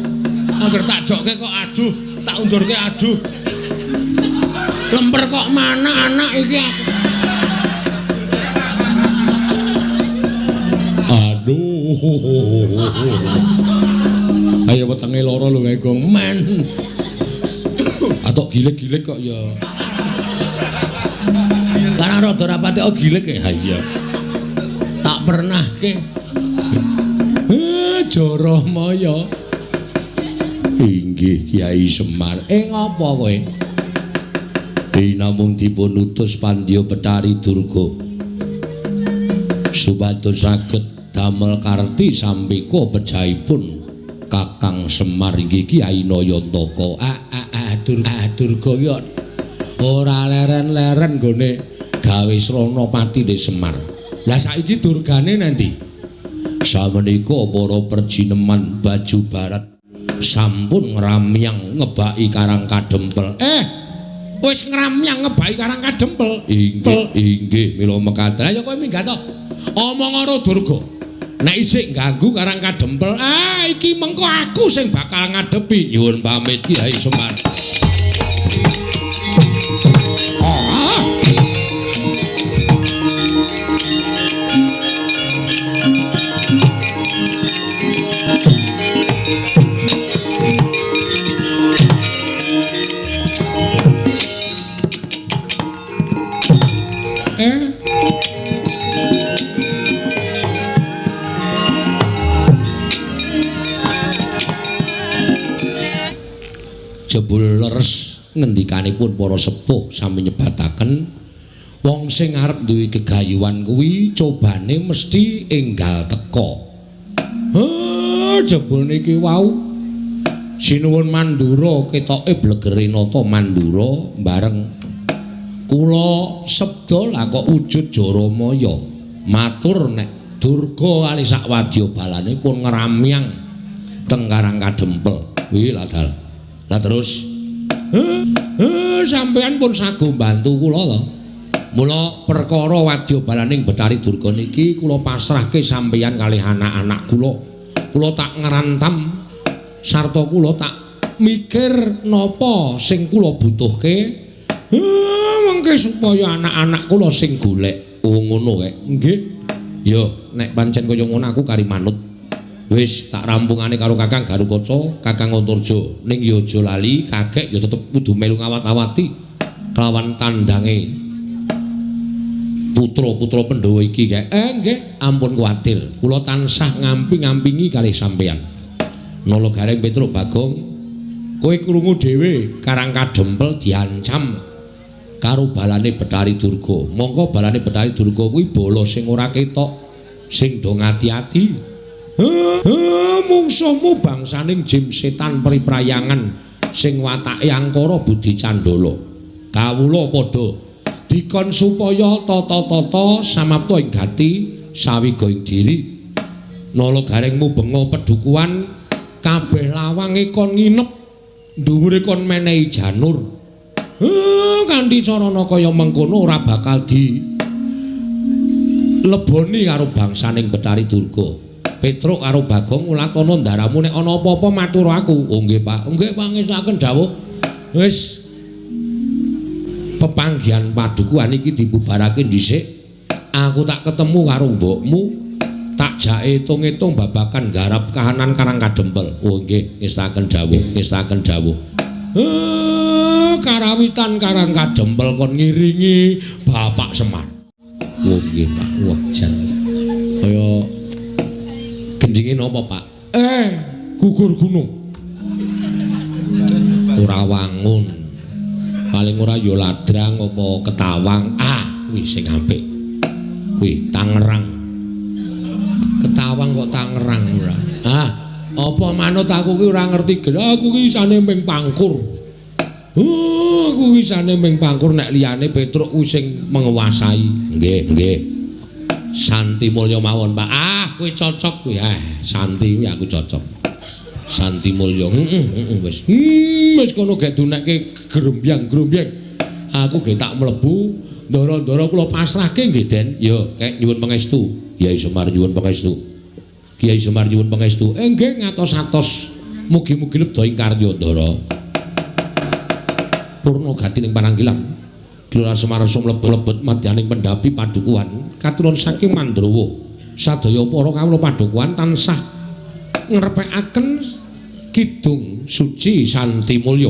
Angger tak jokke kok aduh, tak undurke aduh. Lemper kok mana anak iki aku. Aduh. Ayo wetenge lara lho kae gong men. Atok gilik-gilik kok ya. Karena rada rapate oh gilik ya. Iya. Tak pernah ke. Jaramaya. Inggih Kyai Semar. Ngopo kowe? Dinamung dipun utus Pandya Betari Durga supados saged damel karti sampika pejahipun Kakang Semar inggih Kyai Nayantaka. Durga ki ora leren-leren nggone gawe srana patine Semar. Lah saiki durgane nanti? Samenika para perjineman baju barat sampun ngramyang ngebaki Karang Kadempel. Wis ngramyang ngebaki Karang Kadempel. Inggih, inggih mila mekaten. Ayo kowe minggat to. Omong karo Durga. Nek isih ganggu Karang Kadempel, iki mengko aku sing bakal ngadepi. Nyuwun pamit Kyai Semar. Jebul leres ngendikanipun para sepuh sami nyebataken wong sing arep duwe gegayuhan kuwi cobane mesti enggal teka. Jebul niki wau sinuwun Mandura ketoke blegere nata Mandura bareng kula sabda lah kok wujud Jaramaya matur nek Durga kali sak wadya balane pun ngramyang teng Karang Kadempel. Kuwi lah dal. Lah terus sampean pun sago mbantu kula to. Mula perkara wadya balaning Betari Durga niki kula pasrahke sampeyan kalih anak-anak kula. Kula tak ngrantam sarta kula tak mikir napa sing kula butuhke. Mengke supaya anak-anak kula sing golek. Oh ngono kae. Nggih. Ya nek pancen kaya ngono aku kari manut. Wis tak rampungane karo Kakang Garukaca, Kakang Antarja. Ning ya aja lali, kakek ya tetep kudu melu ngawat-awati kelawan tandange putra-putra Pandhawa iki kae. Nggih, ampun kuwatir. Kula tansah ngamping-ngampingi kalih sampeyan. Nala Gareng Petruk Bagong, kowe krungu dhewe Karang Kadempel diancam karo balane Betari Durga. Mongko balane Betari Durga kuwi bala sing ora ketok, sing do ngati-ati. Mungsuhmu bangsaning jim setan priprayangan sing watake angkara budi candala. Kawula padha dikon supaya tata-tata samapta ing gati sawiga ing diri. Nala Gareng mubenga pedukuhan kabeh lawange kon nginep, dhuwure kon menehi janur. Kanthi carana kaya mengkono ora bakal di leboni karo bangsaning Bathari Durga. Petruk karo Bagong ulatana ndaramu nek ana apa-apa matur aku. Oh nggih Pak, nggih pangestuaken dawuh. Wis pepanggihan padukuhan iki dibubarake dhisik. Aku tak ketemu karo mbokmu, tak jake etung-etung babakan garap kahanan Karang Kadempel. Oh nggih, ngestaken dawuh, ngestaken dawuh. Karawitan Karang Kadempel kon ngiringi Bapak Semar. Oh nggih Pak, wah jan. Kaya gendinge napa Pak? Gugur gunung. Ora wangun. Paling ora ya ladrang apa ketawang. Ah, kuwi sing apik. Kuwi Tangerang. Ketawang kok Tangerang ora. Ah, apa manut aku ki ora ngerti. Aku ki isane ming pangkur. Aku isane ming pangkur nek liyane Petruk kuwi sing menguasai. Nggih, nggih. Santi Mulya mawon, Pak. Ah, kuwi cocok kuwi. Santi kuwi aku cocok. Santi Mulya. Heeh, wis. Wis kono gek dunekke grombyang-grombyang. Aku gek tak mlebu, ndara-ndara kula pasrahke nggih, Den. Ya, kek nyuwun pangestu. Kyai Semar nyuwun pangestu. Kyai Semar nyuwun pangestu. Nggih ngatos-atos. Mugi-mugi lebda ing karya, Ndara. Purna gati ning pananggilan. Gelora Semar sumlebet madyaning pendhapi padukuhan katuron saking Mandrawa. Sadaya para kawula padukuhan tansah ngrepekaken kidung suci Santi Mulya.